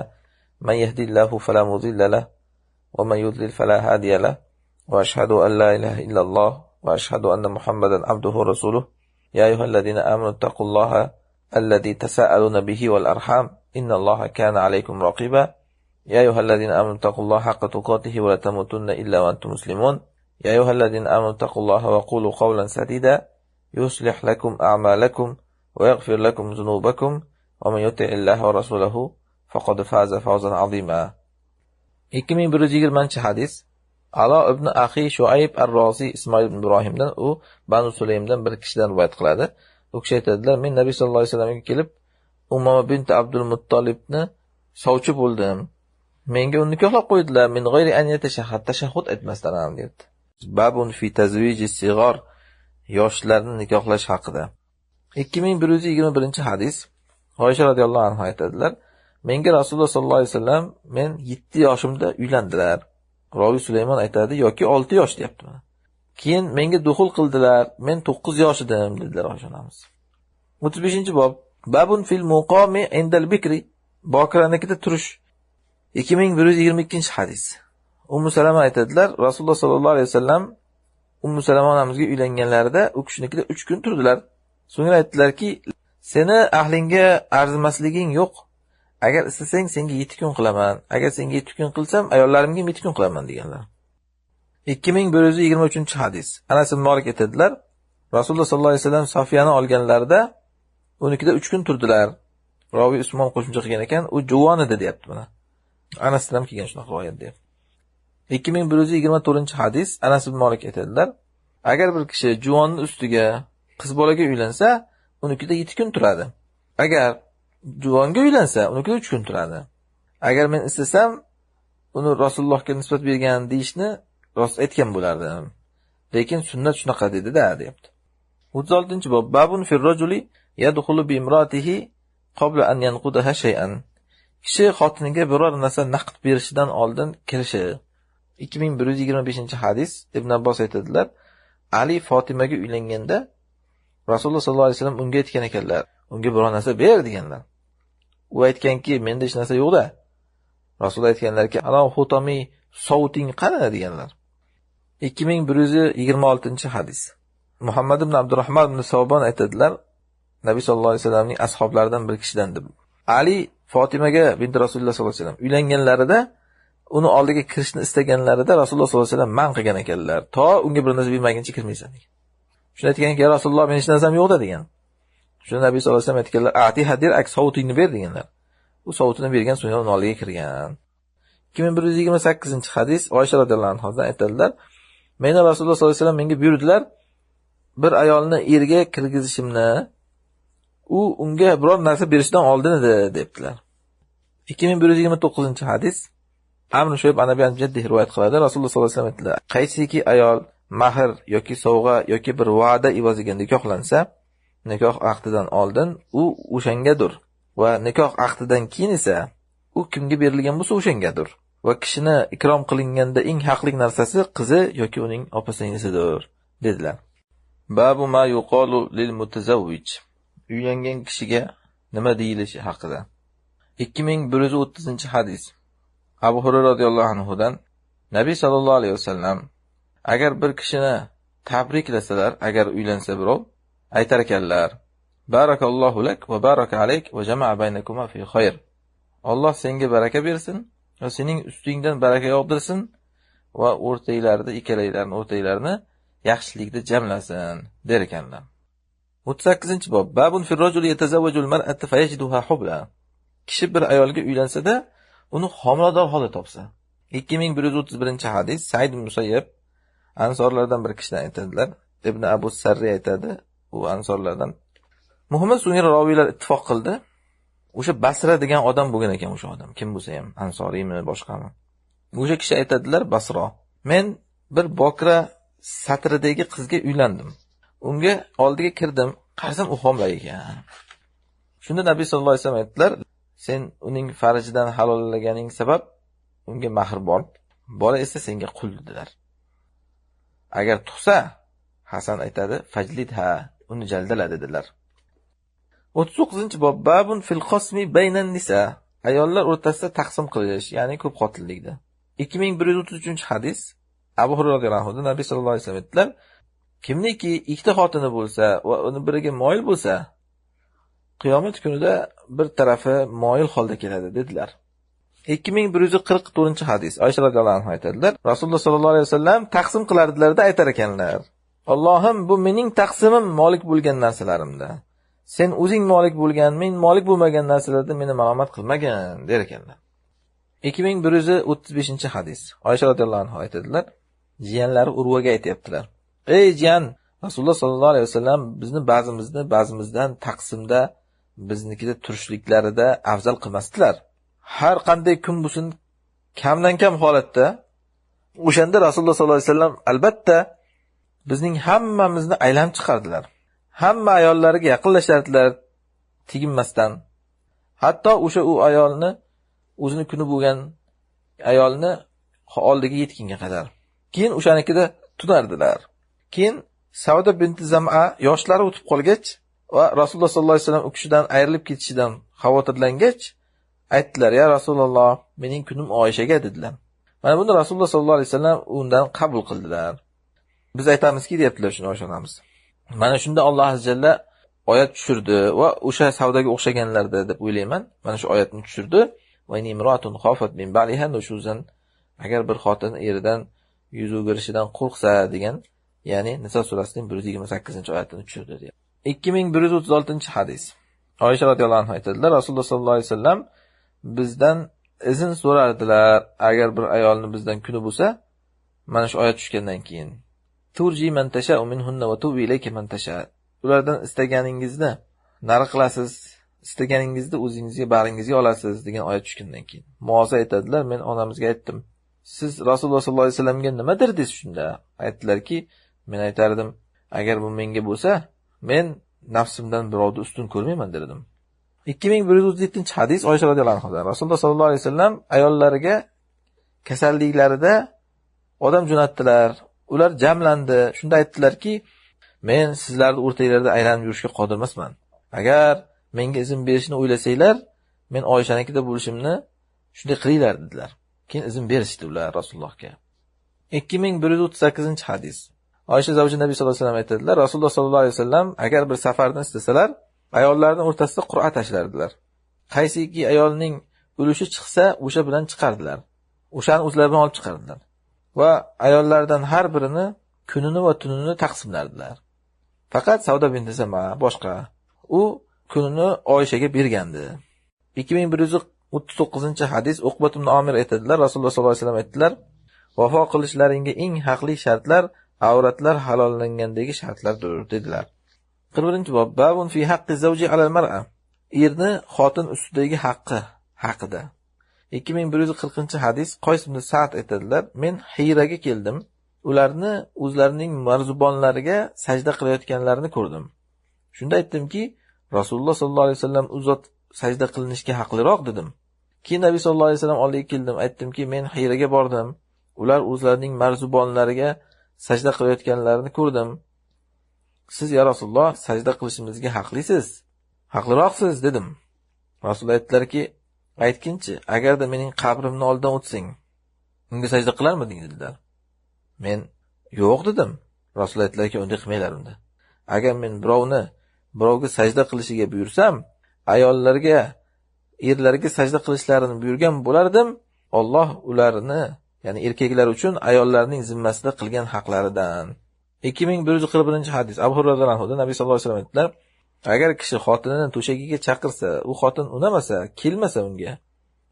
Speaker 1: man yahdihillahu fala mudilla lahu va man yudlil fala hadiya lahu va ashhadu an la ilaha illalloh va ashhadu anna Muhammadan abduhu va rasuluh. Ya ayyuhallazina amanu taqullaha alladhi tasaaluna bihi wal arham innalloha kana alaykum raqiba. Ya ayyuhallazina amanu taqullaha haqqa tuqatihi va la tamutunna illa va antum muslimun. Ya ayyuhallazina amanu taqullaha va qulu qawlan sadida yuslih lakum a'malakum va yaghfir lakum dhunubakum va man yuti'illaha va rasulahu faqad faza fawzan 'azima. 2120-hadis. Alo ibn Axi Shuayb ar-Rozi Ismoil ibn Ibrohimdan, u Banu Sulaymdan bir kishidan rivoyat qiladi. U kishi aytadilar, men Nabiy sallallohu alayhi vasallamga kelib Umama bint Abdul Muttolibni sovchi bo'ldim. Menga uni nikohlab qo'ydilar, min g'ayri an yatashahhad, tashahhud aytmasdan ham deyapti. Babun fi tazviji sig'or, yoshlarni nikohlash haqida. 2121-hadis. Oysha radhiyallohu anha aytadilar, menga Rasululloh sollallohu alayhi vasallam men 7 yoshimda uylandilar. Rovi Sulaymon aytadi, yoki 6 yosh deyapti mana. Keyin menga duxul qildilar, men 9 yosh edim dedilar Oysha onamiz. 35-bob babun fil muqami indal bikri, bokiranikida turish. 2122-hadis. Ummu Salama aytadilar, Rasululloh sollallohu alayhi vasallam Ummu Salama onamizga uylanganlarida u kishinikida 3 kun turdilar. So'ngra aytdilarki, seni ahlingga arzimasliging yo'q. Agar istasang senga 7 kun qilaman. Agar senga 7 kun qilsam, ayollarimga 7 kun qilaman deganlar. 2123-hadis. Anas ibn Malik aytadilar, Rasululloh sollallohu alayhi vasallam Sofiyani olganlarida unikida 3 kun turdilar. Roviy Usmon qo'shimcha qilgan ekan, u juvon edi deyapti mana. Anasdan ham kelgan shunaqa rivoyat deyapti. 2124-hadis. Anas ibn Malik aytadilar, agar bir kishi juvonning ustiga qiz bolaga uylansa, unikida 7 kun turadi. Agar juvonga uylansa, unikida 3 kun turadi. Agar men istasam, uni Rasulullohga nisbat bergan deyishni rost aytgan bo'lardim. Lekin sunnat shunaqa dedi-da, deyapti. 36-bob babun fir rajuli yadkhulu bi imratihi qabla an yanqudaha shay'an. Kishi xotiniga biror narsa naqd berishidan oldin kirishi. 2125-hadis. Ibn Abbos aytadilar, Ali Fotimaga uylanganda Rasululloh sollallohu alayhi vasallam unga aytgan ekanlar, unga biror narsa ber deganlar. U aytganki, menda hech narsa yo'q-da. Rasululloh aytganlarki, "Ana xutami sovuting qani?" deganlar. 2126-hadis. Muhammad ibn Abdurrahman ibn Savbon aytadilar, Nabiy sollallohu alayhi vasallamning ashablaridan bir kishidan deb. Ali Fotimaga bint Rasululloh sollallohu alayhi vasallam uylanganlarida uni oldiga kirishni istaganlarida Rasululloh sollallohu alayhi vasallam man qilgan ekanlar. To unga bir narsa bermaguncha kirmaysan degan. Shunda aytganki, Rasululloh men hech narsam yo'q-da degan. Shunda Nabiy sollallohu alayhi vasallam aytganlar, "Ati hadir ak sovutingni ber" deganlar. U sovutini bergan, so'ngra uni oldiga kirgan. 2128-hadis. Oysha radhiyallohu anhodan aytadilar, meni Rasululloh sollallohu alayhi vasallam menga buyurdilar, bir ayolni erga kirgizishimni u unga biror narsa berishdan oldin edi debdilar. 2129-hadis. Amr Shuyb Anabi an Jaddihi rivoyat qiladi. Rasululloh sollallohu alayhi vasallam aytdilar, qaysiki ayol mahr yoki sovg'a yoki bir va'da evaziga nikohlansa, nikoh aqdidan oldin u o'shangadir va nikoh aqdidan keyin esa u kimga berilgan bo'lsa o'shangadir. Va kishini ikrom qilinganda eng haqli narsasi qizi yoki uning opa-singlisidir dedilar. Babu ma yuqalu lil mutazawwij. Uylangan kishiga nima deyilishi haqida. 2130-hadis. Abu Hurayra radhiyallohu anhudan Nabiy sallallohu alayhi vasallam agar bir kishini tabriklasalar, agar uylansa birov, aytar ekanlar, Barakallohu lak va baraka alayk va jama'a baynakuma fi xayr. Alloh senga baraka bersin va sening ustingdan baraka yog'dirsin va o'rtanglarni, ikkalanglarni o'rtanglarni yaxshilikda jamlasin, der ekanlar. 38-bob. Babun fir rajuli yatazawwajul mar'ata fayajiduha hubla. Kishi bir ayolga uylansa-da, uni homilador holda topsa. 2131-hadis. Said ibn Musayyib ansorlardan bir kishidan aytadilar. Ibn Abu Sarri aytadi, u ansorlardan. Muhimi, so'ngra roviylar ittifoq qildi. O'sha Basra degan odam bo'lgan ekan o'sha odam. Kim bo'lsa ham, ansoriymi, boshqami. O'sha kishi aytadilar, Basra. Men bir bokra satridagi qizga uylandim. Unga oldiga kirdim, qarasam u homila ekan. Shunda Nabiy sallallohu alayhi vasallam aytdilar, sen uning farjidan halollaganing sabab unga mahr bor, bola esa senga qul dedilar. Agar tug'sa, Hasan aytadi, fajlidha, uni jaldala dedilar. 39-bob. Babun fil qasmi baynan nisa. Ayollar o'rtasida taqsim qilish, ya'ni ko'p xotinlikda. 2133-hadis. Abu Hurayra radhiyallohu anhu Nabiy sallallohu alayhi vasallam aytdilar, kimniki ikkita xotini bo'lsa va uni biriga moyil bo'lsa, qiyomat kunida bir tarafi moyil holda keladi dedilar. 2144-hadis. Oysha radhiyallohu anha aytadilar, Rasululloh sallallohu alayhi vasallam taqsim qilardilarda aytar ekanlar: Allohim, bu mening taqsimim molik bo'lgan narsalarimda. Sen o'zing molik bo'lgan, men molik bo'lmagan narsalarda meni malomat qilmagin, der ekanlar. 2135-hadis. Oysha radhiyallohu anha aytadilar, jiyanlari Urvaga aytayaptilar: Ey jiyan, Rasululloh sallallohu alayhi vasallam bizni ba'zimizni ba'zimizdan taqsimda, biznikida turishliklarida afzal qilmasdilar. Har qanday kun bo'lsin, kamdan kam holatda o'shanda Rasululloh sallallohu alayhi vasallam albatta bizning hammamizni aylanib chiqardilar. Hamma ayollariga yaqinlashardilar teginmasdan. Hatto o'sha u ayolni, o'zini kuni bo'lgan ayolni oldiga yetgunga qadar. Keyin o'shanikida tunardilar. Keyin Savda binti Zam'a yoshlari o'tib qolgach va Rasululloh sallallohu alayhi vasallam u kishidan ayrilib ketishidan xavotirlangach aytdilar: "Ya Rasululloh, mening kunim Oyshaga" dedilar. Mana buni Rasululloh sallallohu alayhi vasallam undan qabul qildilar. Biz aytamizki, deyaptilar shuni Oysha onamiz. Mana shunda Alloh azza jalla oyat tushirdi va o'sha savdoga o'xshaganlarda deb o'ylayman. Mana shu oyatni tushirdi. Va in imra'atun khafat min ba'liha nushuzan, agar bir xotin eridan yuz o'girishidan qo'rqsa degan, ya'ni Niso surasining 128-oyatini tushirdi deyapti. 2136-hadis. Oysha radhiyallohu anha aytadilar, Rasululloh sallallohu alayhi vasallam bizdan izn so'rardilar, agar bir ayolni bizdan kuni bo'lsa, mana shu oyat tushgandan keyin turji man tasha'u minhunna va tuwi ilayka man tasha. Ulardan istaganingizni nari qilasiz, istaganingizni o'zingizga, bag'ringizga olasiz degan oyat tushgandan keyin. Muoza aytadilar, men onamizga aytdim, siz Rasululloh sallallohu alayhi vasallamga nima derdingiz shunda? Aytdilarki, men aytardim, agar bu menga bo'lsa, men nafsimdan birovni ustun ko'rmayman derdim. 2137-hadis. Oysha radhiyallohu anha Rasululloh sallallohu alayhi vasallam ayollariga kasalliklarida odam jo'natdilar. Ular jamlandi. Shunda aytdilarki, men sizlarni o'rtanglarda aylanib yurishga qodir emasman. Agar menga izn berishni o'ylasanglar, men Oyshanikida bo'lishimni shunday qilinglar dedilar. Keyin izn berishdi ular Rasulullohga. 2138-hadis. Oysha zavji Nabiy sallallohu alayhi vasallam aytadilar, Rasululloh sallallohu alayhi vasallam agar bir safarni istasalar, ayollarning o'rtasida qur'a tashlardilar. Qaysiki ayolning ulushi chiqsa, o'sha bilan chiqardilar. O'shani o'zlari bilan olib chiqardilar. Va ayollardan har birini kunini va tunini taqsimlardilar. Faqat Savda binti Zama boshqa. U kunini Oyshaga bergandi. 2139-hadis. Uqbat ibn Amir aytadilar, Rasululloh sollallohu alayhi vasallam aytdilar, vafo qilishlaringga eng haqli shartlar avratlar halollangandagi shartlardir dedilar. 41-bob. Babun fi haqqi zawji alal mar'a. Erni xotin ustidagi haqqi haqida. 2140-hadis. Qays ibn Sa'd aytadilar, men Hiraga keldim. Ularni o'zlarining marzubonlariga sajda qilayotganlarini ko'rdim. Shunda aytdimki, Rasululloh sollallohu alayhi vasallam u zot sajda qilinishga haqliroq dedim. Keyin Nabiy sollallohu alayhi vasallam oldiga keldim, aytdimki, men Hiraga bordim. Ular o'zlarining marzubonlariga sajda qilayotganlarini ko'rdim. Siz ya Rasululloh sajda qilishimizga haqlisiz, haqliroqsiz dedim. Rasululloh aytdilarki, aytginchi, agarda mening qabrimni oldidan o'tsang, unga sajda qilarmiding dedilar. Men yo'q dedim. Rasululloh aytdilarki, unday qilmanglar unda. Agar men birovni birovga sajda qilishiga buyursam, ayollarga erlarga sajda qilishlarini buyurgan bo'lardim. Alloh ularni, ya'ni erkaklar uchun ayollarning zimmasida qilgan haqlaridan. 2141-hadis. Abu Hurayra radhiyallohu anhu Nabiy sallallohu alayhi vasallam aytdilar: agar kishi xotinini to'shagiga chaqirsa, u xotin unamasa, kelmasa unga,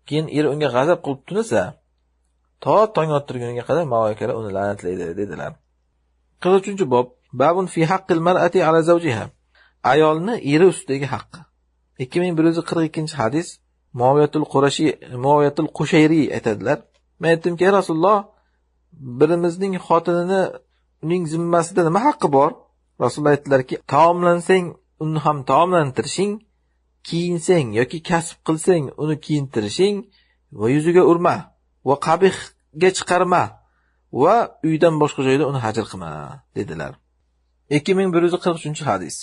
Speaker 1: keyin er unga g'azab qilib tunasa, to tong ottirguniga qadar maloikalar uni la'natlaydi dedilar. 43-bob. Babun fi haqqil mar'ati ala zawjiha. Ayolni eri ustidagi haqqi. 2142-hadis. Muaviyatul Qurashi, Muaviyatul Qushayri aytadilar: men aytdimki, ey Rasululloh, birimizning xotinini uning zimmasida nima haqqi bor? Rasululloh aytdilarki, taomlansang uni ham taomlantirishing, kiyinsang yoki kasb qilsang uni kiyintirishing va yuziga urma va qabihga chiqarma va uydan boshqa joyda uni hajr qilma dedilar. 2143-hadis.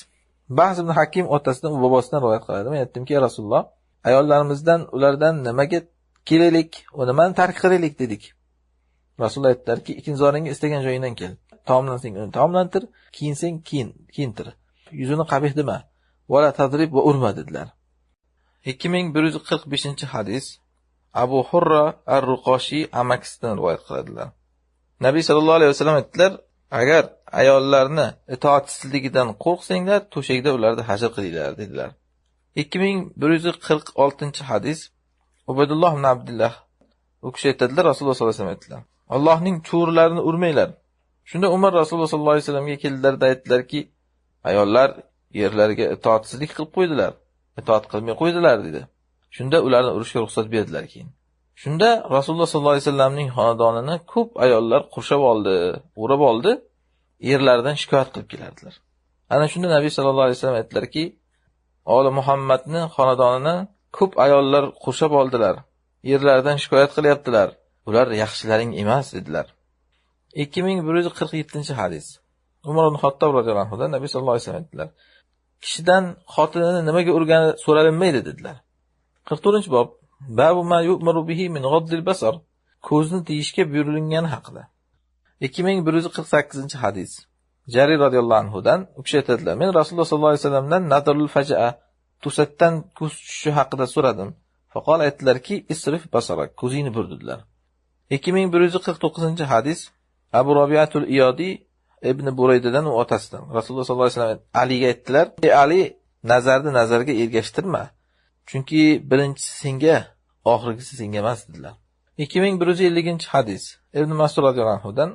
Speaker 1: Bahz ibn Hakim otasidan va bobosidan rivoyat qiladi. Men aytdimki, ey Rasululloh, ayollarimizdan ulardan nimaga kelaylik va nimani tark qilaylik dedik. Rasululloh aytdilarki, ikkinchizoringga istagan joyingdan kel. Taomlansang uni taomlantir, kiyinsang kiyintir. Yuzini qabih dema, va la tadrib va urma dedilar. 2145-hadis. Abu Hurra ar-Ruqoshi amakisidan rivoyat qiladilar. Nabiy sallallohu alayhi vasallam aytdilar: agar ayollarni itoatsizligidan qo'rqsanglar, to'shakda ularni hajr qilinglar dedilar. 2146-hadis. Ubaydulloh ibn Abdullah u kishi aytadilar, Rasululloh sollallohu alayhi vasallam aytdilar: Allohning cho'rilarini urmanglar. Shunda Umar Rasululloh sollallohu alayhi vasallamga keldilar-da aytdilarki, ayollar erlarga itoatsizlik qilib qo'ydilar, itoat qilmay qo'ydilar dedi. Shunda ularni urishga ruxsat berdilar keyin. Shunda Rasululloh sollallohu alayhi vasallamning xonadonini ko'p ayollar qurshab oldi, o'rab oldi, erlaridan shikoyat qilib kelardilar. Ana shunda Nabiy sallallohu alayhi vasallam aytdilarki, Oli Muhammadning xonadonini ko'p ayollar qurshab oldilar, erlaridan shikoyat qilyaptilar. Ular yaxshilaring emas dedilar. 2147-hadis. Umar ibn Xattob radhiyallohu anhu Nabiy sallallohu alayhi vasallam aytdilar: kishidan xotinini nimaga urgani so'ralinmaydi dedilar. 44-bob. Babu ma yu'maru bihi min ghaddil basar. Ko'zni tiyishga buyurilgani haqida. 2148-hadis. Jarir radhiyallohu anhudan u kishi aytadilar: men Rasululloh sollallohu alayhi vasallamdan nazarul fajaa, to'satdan ko'z tushishi haqida so'radim. Faqol aytdilarki, isrif basarak, ko'zingni bur dedilar. 2149-hadis. Abu Robiatul Iyodi ibn Buraydadan u otasidan Rasululloh sollallohu alayhi vasallam Aliga aytdilar: "Ey Ali, nazarni nazarga ergashtirma. Chunki birinchisi senga, oxirgisi senga emas" dedilar. 2150-hadis. Ibn Mas'ud radhiyallohu anhudan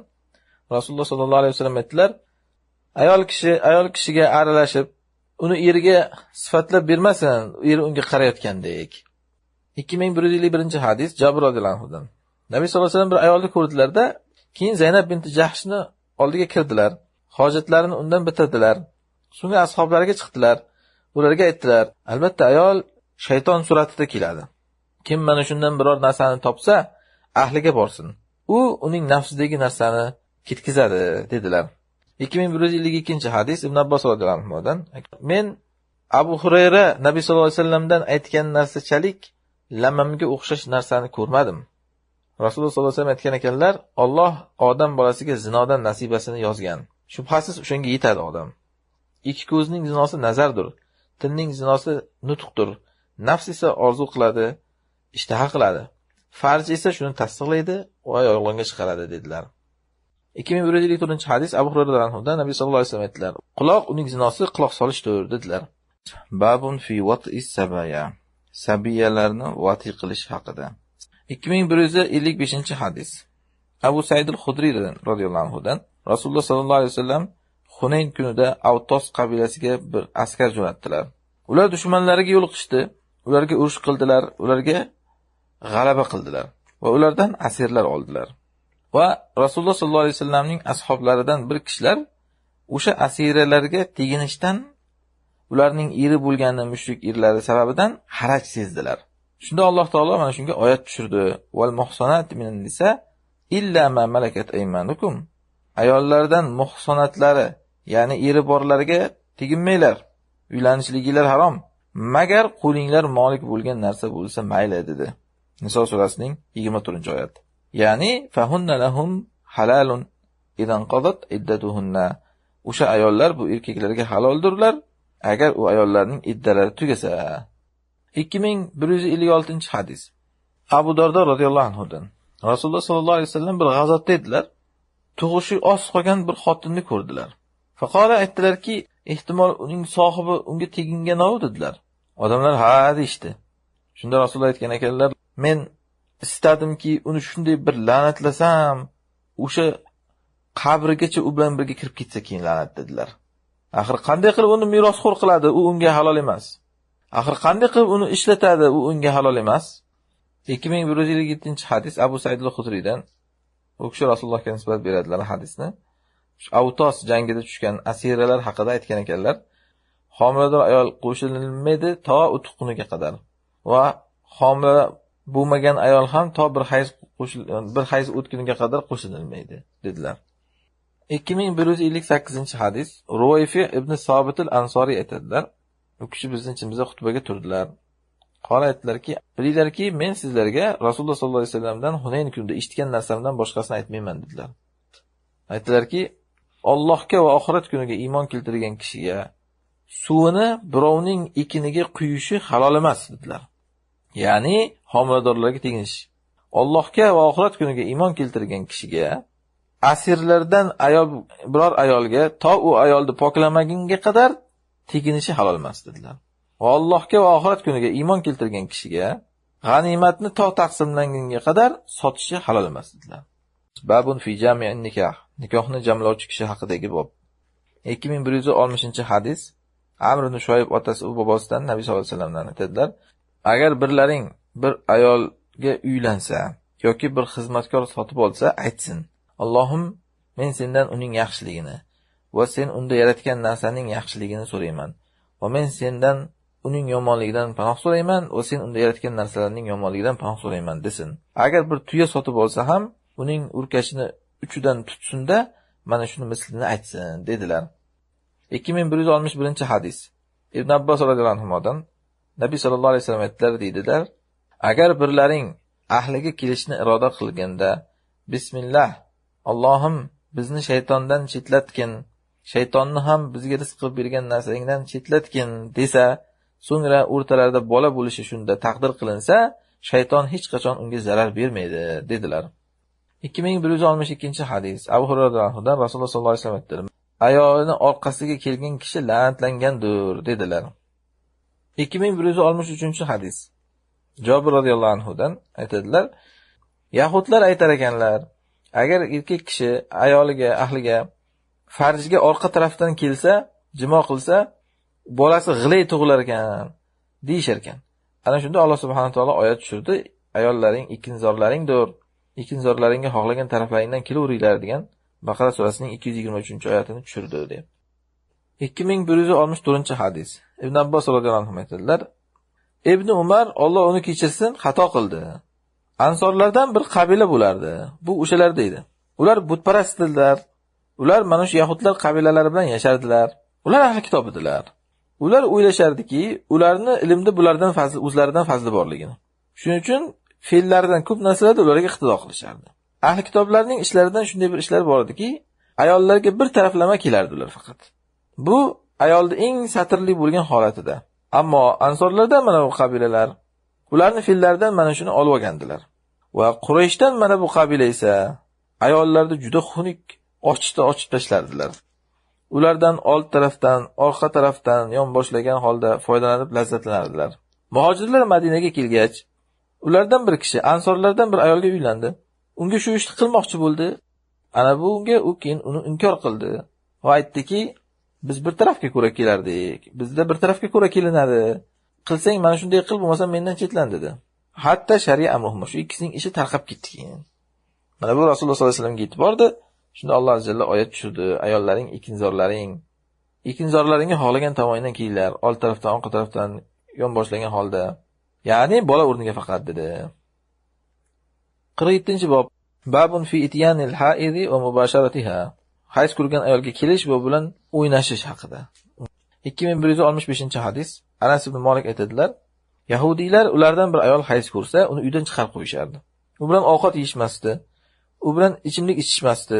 Speaker 1: Rasululloh sollallohu alayhi vasallam aytdilar: ayol kishiga aralashib, uni eriga sifatlab bermasin, eri unga qarayotgandek. 2151-hadis. Jabir radhiyallohu anhudan Nabiy sollallohu alayhi vasallam bir ayolni ko'rdilar-da, keyin Zaynab binti Jahshni oldiga kirdilar. Hojatlarini undan bitirdilar. So'ngra ashablariga chiqdilar. Ularga aytdilar: albatta ayol shayton suratida keladi. Kim mana shundan biror narsani topsa, ahliga borsin. U uning nafsidagi narsani ketkizadi dedilar. 2152-hadis. Ibn Abbos radhiyallohu anhudan men Abu Hurayra Nabiy sollallohu alayhi vasallamdan aytgan narsachalik lamamga o'xshash narsani ko'rmadim. Rasululloh sollallohu alayhi vasallam aytgan ekanlar, Alloh odam bolasiga zinodan nasibasini yozgan. Shubhasiz o'shanga yetadi odam. Ikki ko'zning zinosi nazardir, tilning zinosi nutqdir. Nafs esa orzu qiladi, ishtaha qiladi. Farj esa shuni tasdiqlaydi va yolg'onga chiqaradi dedilar. 2154-hadis. Abu Hurayra radhiyallohu Nabiy sollallohu alayhi vasallam aytdilar: quloq uning zinosi quloq solishdir dedilar. Babun fi wat'is sabaya. Sabiyalarni vati qilish haqida. 2155-hadis. Abu Said al-Xudriy radhiyallohu anhudan Rasululloh sollallohu alayhi vasallam Hunayn kunida Avtos qabilasiga bir askar jo'natdilar. Ular dushmanlariga yo'liqishdi, ularga urush qildilar, ularga g'alaba qildilar va ulardan asirlar oldilar. Va Rasululloh sollallohu alayhi vasallamning ashablaridan bir kishilar o'sha asiralarga teginishdan ularning eri bo'lgani mushrik erlari sababidan haraj sezdilar. Shunda Alloh taolo mana shunga oyat tushirdi: "Val muhsanat minan nisa illa ma malakat aymanukum." Ayollardan muhsonatlari, ya'ni eri borlarga teginmanglar. Uylanishligilar harom. Magar qo'linglar molik bo'lgan narsa bo'lsa mayli dedi. Niso surasining 24-oyati. Ya'ni fahunna lahum halalun idan qadat iddatuhunna. O'sha ayollar bu erkaklarga haloldirlar. Agar u ayollarning iddalari tugasa. 2156-hadis. Abu Dardo radhiyallohu anhudan. Rasululloh sollallohu alayhi vasallam bir g'azotda edilar. Tug'ishi oz qolgan bir xotinni ko'rdilar. Faqala aytdilarki, ehtimol uning sohibi unga tegingan-ov dedilar. Odamlar ha deyishdi. Shunda Rasululloh aytgan ekanlar, men istadimki uni shunday bir la'natlasam, o'sha qabrigacha u bilan birga kirib ketsa keyin la'nat dedilar. Axir qanday qilib uni merosxo'r qiladi, u unga halol emas. Axir qanday qilib uni ishlatadi, u unga halol emas. 2157-hadis Abu Said al-Xudriydan. U kishi Rasulullohga nisbat beradilar hadisni. Avtos jangida tushgan asiralar haqida aytgan ekanlar. Homilador ayol qo'shilmaydi to tuqquniga qadar va homila bo'lmagan ayol ham to bir hayz o'tguniga qadar qo'shilmaydi dedilar. 2158-hadis Ruvayfi ibn Sobit al-Ansoriy aytadilar. U kishi bizning ichimizda xutbaga turdilar. Qala aytdilarki, bilinglarki, men sizlarga Rasululloh sollallohu alayhi vasallamdan Hunayn kunida eshitgan narsamdan boshqasini aytmayman dedilar. Aytdilarki, Allohga va oxirat kuniga iymon keltirgan kishiga suvini birovning ekiniga quyishi halol emas dedilar. Ya'ni homiladorlarga teginish. Allohga va oxirat kuniga iymon keltirgan kishiga asirlardan ayol biror ayolga to u ayolni poklamagunga qadar teginishi halol emas dedilar. Va Allohga va oxirat kuniga iymon keltirgan kishiga g'animatni to taqsimlangunga qadar sotishi halol emas dedilar. Babun fi jami'in nikoh. Nikohni jamlovchi kishi haqidagi bob. 2160-hadis Amr ibn Shuayb otasi u bobosidan Nabiy sollallohu alayhi vasallamdan aytadilar: agar birlaring bir ayolga uylansa yoki bir xizmatkor sotib olsa, aytsin: Allohim, men sendan uning yaxshiligini va sen unda yaratgan narsaning yaxshiligini so'rayman va men sendan uning yomonligidan panoh so'rayman va sen unda yaratgan narsalarning yomonligidan panoh so'rayman desin. Agar bir tuya sotib olsa ham uning urkashini uchidan tutsinda mana shuni mislini aytsin dedilar. 2161-hadis Ibn Abbos radhiyallohu anhudan Nabiy sollallohu alayhi vasallam aytdilar deydilar: agar birlaring ahliga kelishni iroda qilganda bismillah, Allohim bizni shaytondan chetlatgin, shaytonni ham bizga rizq qilib bergan narsangdan chetlatgin desa, so'ngra o'rtalarida bola bo'lishi shunda taqdir qilinsa, shayton hech qachon unga zarar bermaydi dedilar. 2162-hadis Abu Hurayra Rasululloh sollallohu alayhi vasallam aytdilar: ayolini orqasiga kelgan kishi la'natlangandir dedilar. 2163-hadis Jobir radhiyallohu anhudan aytadilar: Yahudlar aytar ekanlar, agar erkak kishi ayoliga, ahliga farjga orqa tarafdan kelsa, jimo qilsa, bolasi g'ilay tug'ilar ekan deyishar ekan. Ana shunda Alloh subhanahu va taolo oyat tushirdi: ayollaring ekinzorlaringdir, ekinzorlaringga xohlagan taraflaringdan kelaveringlar degan Baqara surasining 223-oyatini tushirdi deb. 2164-hadis Ibn Abbos radhiyallohu anhu aytadilar: Ibn Umar, Alloh uni kechirsin, xato qildi. Ansorlardan bir qabila bo'lardi. Bu o'shalar deydi. Ular butparast edilar. Ular mana shu yahudlar qabilalari bilan yashardilar. Ular ahli kitob edilar. Ular o'ylashardiki, ularni ilmda bulardan fazl, o'zlaridan fazli borligini. Shuning uchun fe'llaridan ko'p narsalarda ularga iqtido qilishardi. Ahli kitoblarning ishlaridan shunday bir ishlar bor ediki, ayollarga bir taraflama kelardi ular faqat. Bu ayolning eng satrli bo'lgan holatida. Ammo ansorlardan mana bu qabilalar, ularning fe'llaridan mana shuni olib olgandilar. Va Qurayshdan mana bu qabila esa ayollarni juda xunuk ochda ochib tashlardilar. Ulardan old tarafdan, orqa tarafdan yon boshlagan holda foydalanib lazzatlanardilar. Muhojirlar Madinaga kelgach, ulardan bir kishi ansorlardan bir ayolga uylandi. Unga shu ishni qilmoqchi bo'ldi. Ana bu unga u keyin uni inkor qildi va aytdiki, biz bir tarafga ko'ra kelardik. Bizda bir tarafga ko'ra kelinadi. Qilsang mana shunday qil, bo'lmasa mendan chetlan dedi. Hatta shari'a amruhum, shu ikkisining ishi tarqab ketdi keyin. Mana bu Rasululloh sollallohu alayhi vasallamga yetib bordi. Shunda Alloh azza jalla oyat tushirdi: ayollaring ekinzorlaring, ekinzorlaringga xohlagan tomondan kelinglar, old tarafdan, orqa tarafdan yon boshlagan holda. Ya'ni bola o'rniga faqat dedi. 47-bob. Babun fi ityanil haidi va mubasharatiha. Hayz ko'rgan ayolga kelish va bilan o'ynashish haqida. 2165-hadis Anas ibn Malik aytadilar: Yahudiylar ulardan bir ayol hayz ko'rsa, uni uydan chiqarib qo'yishardi. U bilan ovqat yeyishmasdi, u bilan ichimlik ichishmasdi,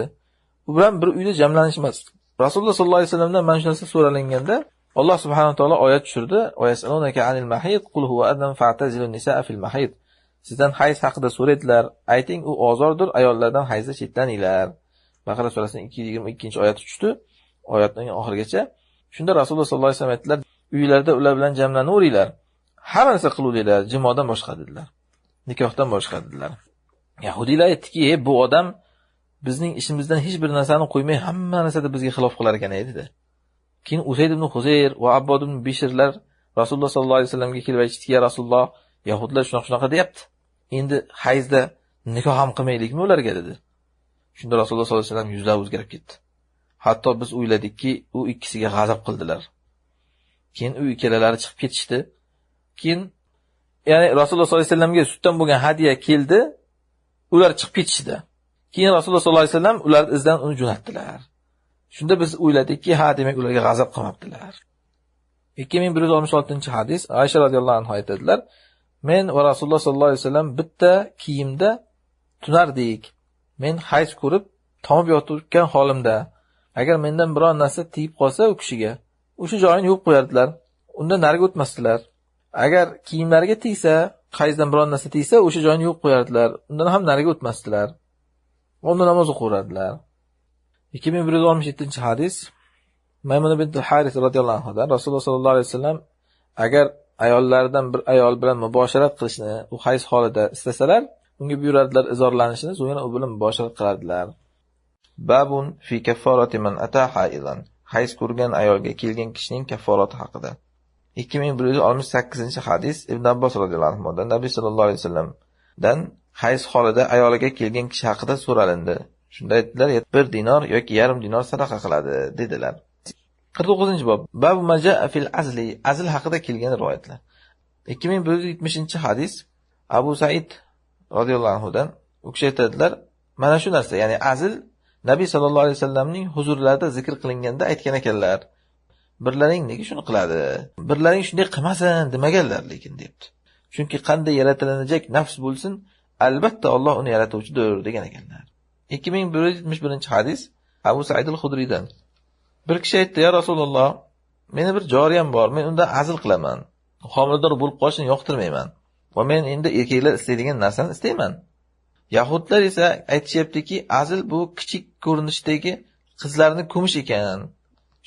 Speaker 1: u bilan bir uyda jamlanishmasdi. Rasululloh sollallohu alayhi vasallamdan mana shu narsa so'ralinganda, Alloh subhanahu va taolo oyat tushirdi: "Va yasalunaka anil mahid qul huwa adan fa'tazilun nisaa fil mahid." Sizdan hayz haqida so'raydilar, ayting u ozordir, ayollardan hayzda chetlaninglar. Baqara surasining 222-oyati tushdi, oyatning oxirigacha. Shunda Rasululloh sollallohu alayhi vasallam aytdilar: "Uylarda ular bilan jamlanaveringlar. Hamma narsa qiluvinglar, jimodan boshqa" dedilar. Nikohdan boshqa dedilar. Yahudiylar aytdiki, bu odam bizning ishimizdan hech bir narsani qo'ymay hamma narsada bizga xilof qilar ekan dedi. Keyin Usayd ibn Huzayr va Abbod ibn Bishrlar Rasululloh sollallohu alayhi vasallamga kelib aytdiki, "Ya Rasululloh, yahudlar shunaqa deyapti. Endi hayzda nikoh ham qilmaylikmi ularga?" dedi. Shunda Rasululloh sollallohu alayhi vasallam yuzlari o'zgarib ketdi. Hatto biz o'yladikki, u ikkisiga g'azab qildilar. Keyin u ikkalalari chiqib ketishdi. Keyin ya'ni Rasululloh sollallohu alayhi vasallamga sutdan bo'lgan hadiya keldi, ular chiqib ketishdi. Keyin Rasululloh sollallohu alayhi vasallam ular izdan uni jo'natdilar. Shunda biz o'yladikki, ha, demak ularga g'azab qilmabdilar. 2166-hadis. Aysha radhiyallohu anha aytadilar: Men va Rasululloh sollallohu alayhi vasallam bitta kiyimda tunardik. Men hayz ko'rib tomib yotgan holimda agar mendan biror narsa tegib qolsa u kishiga, o'sha joyini yuvib qo'yardilar. Undan nariga o'tmasdilar. Agar kiyimlariga tegsa, hayzdan biror narsa tegsa, o'sha joyini yuvib qo'yardilar. Undan ham nariga o'tmasdilar. Unda namoz o'qirdilar. 2167-hadis. Maymuna bint Haris radhiyallohu anhodan Rasululloh sollallohu alayhi vasallam agar ayollardan bir ayol bilan mubosharat qilishni u hayz holida istasalar, unga buyurardilar izorlanishini, so'ngra u bilan mubosharat qilardilar. Babun fi kaffarati man ata haidan. Hayz ko'rgan ayolga kelgan kishining kafforati haqida. 2168-hadis. Ibn Abbos radhiyallohu anhudan Nabiy sallallohu alayhi vasallamdan hayz holida ayoliga kelgan kishi haqida so'ralindi. Shunda aytdilar, 1 dinor yoki yarim dinor sadaqa qiladi dedilar. 49-bob. Babu majaa fil azli. Azl haqida kelgan rivoyatlar. 2170-hadis. Abu Said radhiyallohu anhudan u kishi aytadilar, mana shu narsa, ya'ni azl Nabiy sallallohu alayhi vasallamning huzurlarida zikr qilinganda aytgan ekanlar. Birlaring nega shuni qiladi? Birlaring shunday qilmasin demaganlar lekin debdi. Chunki qanday yaratilinajak nafs bo'lsin, albatta Alloh uni yaratuvchidir degan ekanlar. 2171-hadis. Abu Said al-Xudriydan. Bir kishi aytdi: "Ya Rasululloh, meni bir joriyam bor, men undan azl qilaman. Homilador bo'lib qolishini yoqtirmayman va men endi erkaklar istaydigan narsani istayman." Yahudlar esa aytishyaptiki, azl bu kichik ko'rinishdagi qizlarni ko'mish ekan.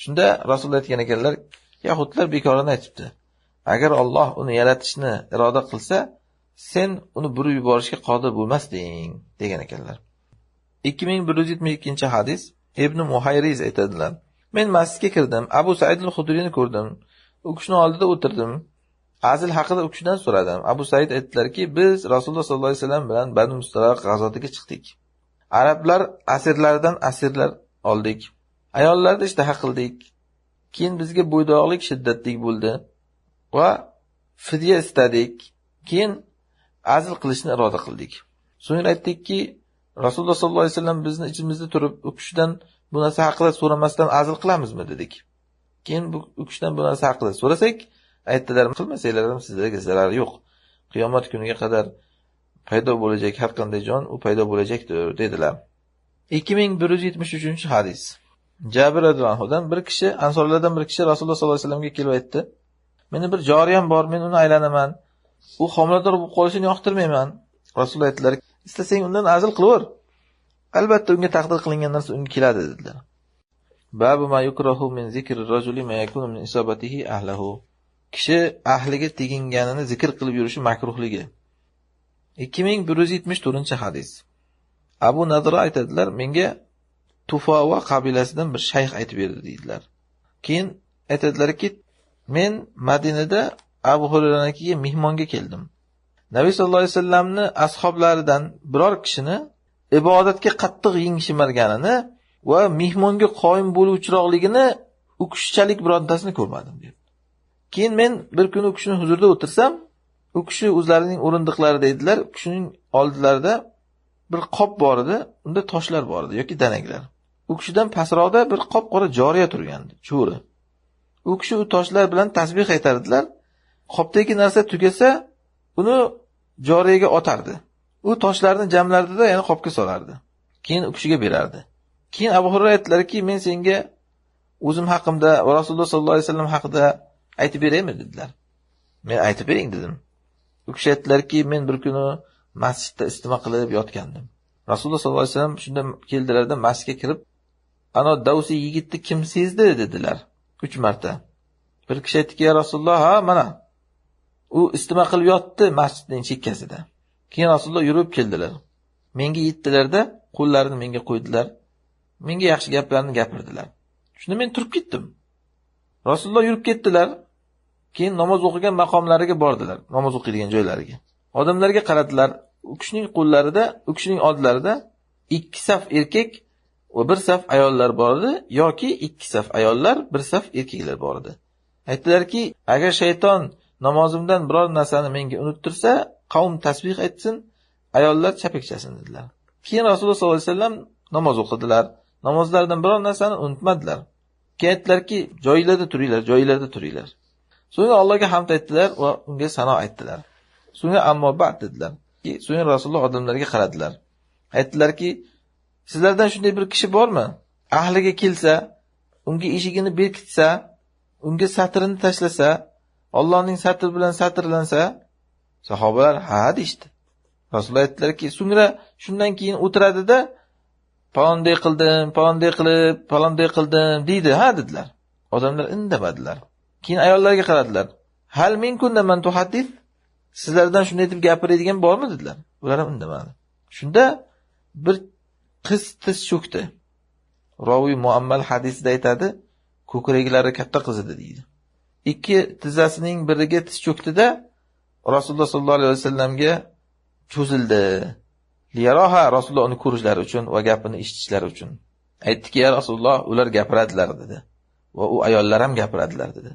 Speaker 1: Shunda Rasululloh aytgan ekanlar, yahudlar bekorini aytibdi. Agar Alloh uni yaratishni iroda qilsa, sen uni burib yuborishga qodir bo'lmasding degan ekanlar. 2172-hadis. Ibn Muhayriz aytadilar: Men masjidga kirdim, Abu Said al-Xudriyni ko'rdim. U kishining oldida o'tirdim. Azl haqida u kishidan so'radim. Abu Said aytdilarki, biz Rasululloh sollallohu alayhi vasallam bilan Banu Mustaloq g'azotiga chiqdik. Arablar asirlaridan asirlar oldik. Ayollarni ishtaha qildik. Keyin bizga bo'ydoqlik shiddatli bo'ldi va fidya istadik. Keyin azl qilishni iroda qildik. So'ngra aytdikki, Rasululloh sollallohu alayhi vasallam bizni ichimizda turib, u kishidan bu narsa haqida so'ramasdan azl qilamizmi dedik. Keyin bu u kishidan bu narsa haqida so'rasak, aytdilar, qilmasanglar ham sizlarga zarari yo'q. Qiyomat kuniga qadar paydo bo'lajak har qanday jon u paydo bo'lajakdir dedilar. 2173-hadis. Jabir radhiyallohu anhudan bir kishi, ansorlardan bir kishi Rasululloh sollallohu alayhi vasallamga kelib aytdi: "Meni bir joriyam bor, men uni aylanaman. U homilador bo'lib qolishini yoqtirmayman." Rasululloh aytdilar: "Istasang undan azl qilaver. Albatta unga taqdir qilingan narsa unga keladi" dedilar. Babu ma yukrahu min zikri rajuli ma yakunu min isabatihi ahlihi. Kishi ahliga teginganini zikr qilib yurishi makruhligi. 2174-hadis. Abu Nadra aytadilar, menga Tufova qabilasidan bir shayx aytib berdi deydilar. Keyin aytadilarki, men Madinada Abu Hurayranikiga mehmonga keldim. Nabiy sallallohu alayhi vasallamni ashablaridan biror kishini ibodatga qattiq yengishmarganini va mehmonga qoyim bo'luvchiroqligini u kishichalik birontasini ko'rmadim deb. Keyin men bir kuni u kishining huzurida o'tirsam, u kishi o'zlarining o'rindiqlarida edilar. U kishining oldilarida bir qop bor edi, unda toshlar bor edi yoki danaklar. U kishidan pastroqda bir qop-qora joriya turgandi, cho'ri. U kishi u toshlar bilan tasbih aytardilar. Qopdagi narsa tugasa, uni joriyaga otardi. U toshlarni jamlardida yana qopga solardi. Keyin u kishiga berardi. Keyin Abu Hurayra aytdilarki, men senga O'zim haqimda va Rasululloh sollallohu alayhi vasallam haqida aytib beraymi dedilar. Men aytib bering dedim. U kishi aytdilarki, men bir kuni masjidda istima qilib yotgandim. Rasululloh sollallohu alayhi vasallam shunda keldilarda masjidga kirib, ana Davsi yigitni kim sezdi dedilar 3 marta. Bir kishi aytdiki, ya Rasululloh, ha mana. U istima qilib yotdi masjidning chekkasida. Keyin Rasululloh yurib keldilar. Menga yetdilarda, qo'llarini menga qo'ydilar. Menga yaxshi gaplarni gapirdilar. Shunda men turib ketdim. Rasululloh yurib ketdilar. Keyin namoz o'qigan maqomlariga bordilar, namoz o'qiydigan joylariga. Odamlarga qaradilar. U kishining qo'llarida, u kishining oldlarida 2 saf erkak va 1 saf ayollar bor edi yoki 2 saf ayollar, 1 saf erkaklar bor edi. Aytdilarki, agar shayton namozimdan biror narsani menga unuttirsa, qavm tasbih aytsin, ayollar chapakchasin dedilar. Keyin Rasululloh sollallohu alayhi vasallam namoz o'qidilar. Namozlardan biror narsani unutmadilar. Keyin aytdilarki, joylarda turinglar, joylarda turinglar. So'ngra Allohga hamd aytdilar va unga sano aytdilar. So'ngra ammo ba'd dedilar. So'ngra Rasululloh odamlarga qaradilar. Aytdilarki, sizlardan shunday bir kishi bormi? Ahliga kelsa, unga eshigini berkitsa, unga satrini tashlasa, Allohning satri bilan satrlansa, sahobalar ha deyishdi. Rasululloh aytdilarki, so'ngra shundan keyin o'tiradida, palonday qildim, palonday qilib, palonday qildim deydi, ha dedilar. Odamlar indamadilar. Keyin ayollarga qaradilar. Hal minkunna man tuhaddis? Sizlardan shunday deb gapiradigan bormi dedilar. Ular ham indamadi. Shunda bir qiz tiz cho'kdi. Roviy Muammal hadisida aytadi, ko'kraklari katta qiz edi deydi. 2 tizzasining biriga tiz cho'kdida Rasululloh sollallohu alayhi vasallamga cho'zildi. Liyaroha, Rasululloh uni ko'rishlari uchun va gapini eshitishlari uchun. Aytdiki, ya Rasululloh, ular gapiradilar dedi. Va u ayollar ham gapiradilar dedi.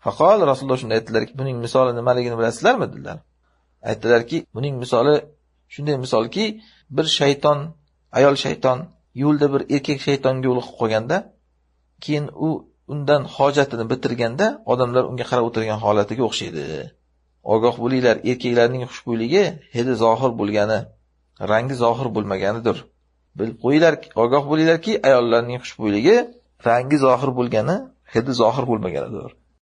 Speaker 1: Faqol Rasululloh shunda aytdilarki, buning misoli nimaligini bilasizlarmi dedilar. Aytdilarki, buning misoli shunday misolki, bir shayton, ayol shayton yo'lda bir erkak shaytonga yo'liqib qolganda, keyin u undan hojatini bitirganda odamlar unga qarab o'tirgan holatiga o'xshaydi. Ogoh bo'linglar, erkaklarning xushbo'yligi hidi zohir bo'lgani, rangi zohir bo'lmaganidir. Bilib qo'yinglar, ogoh bo'linglarki, ayollarning xushbo'yligi rangi zohir bo'lgani, hidi zohir bo'lmaganidir.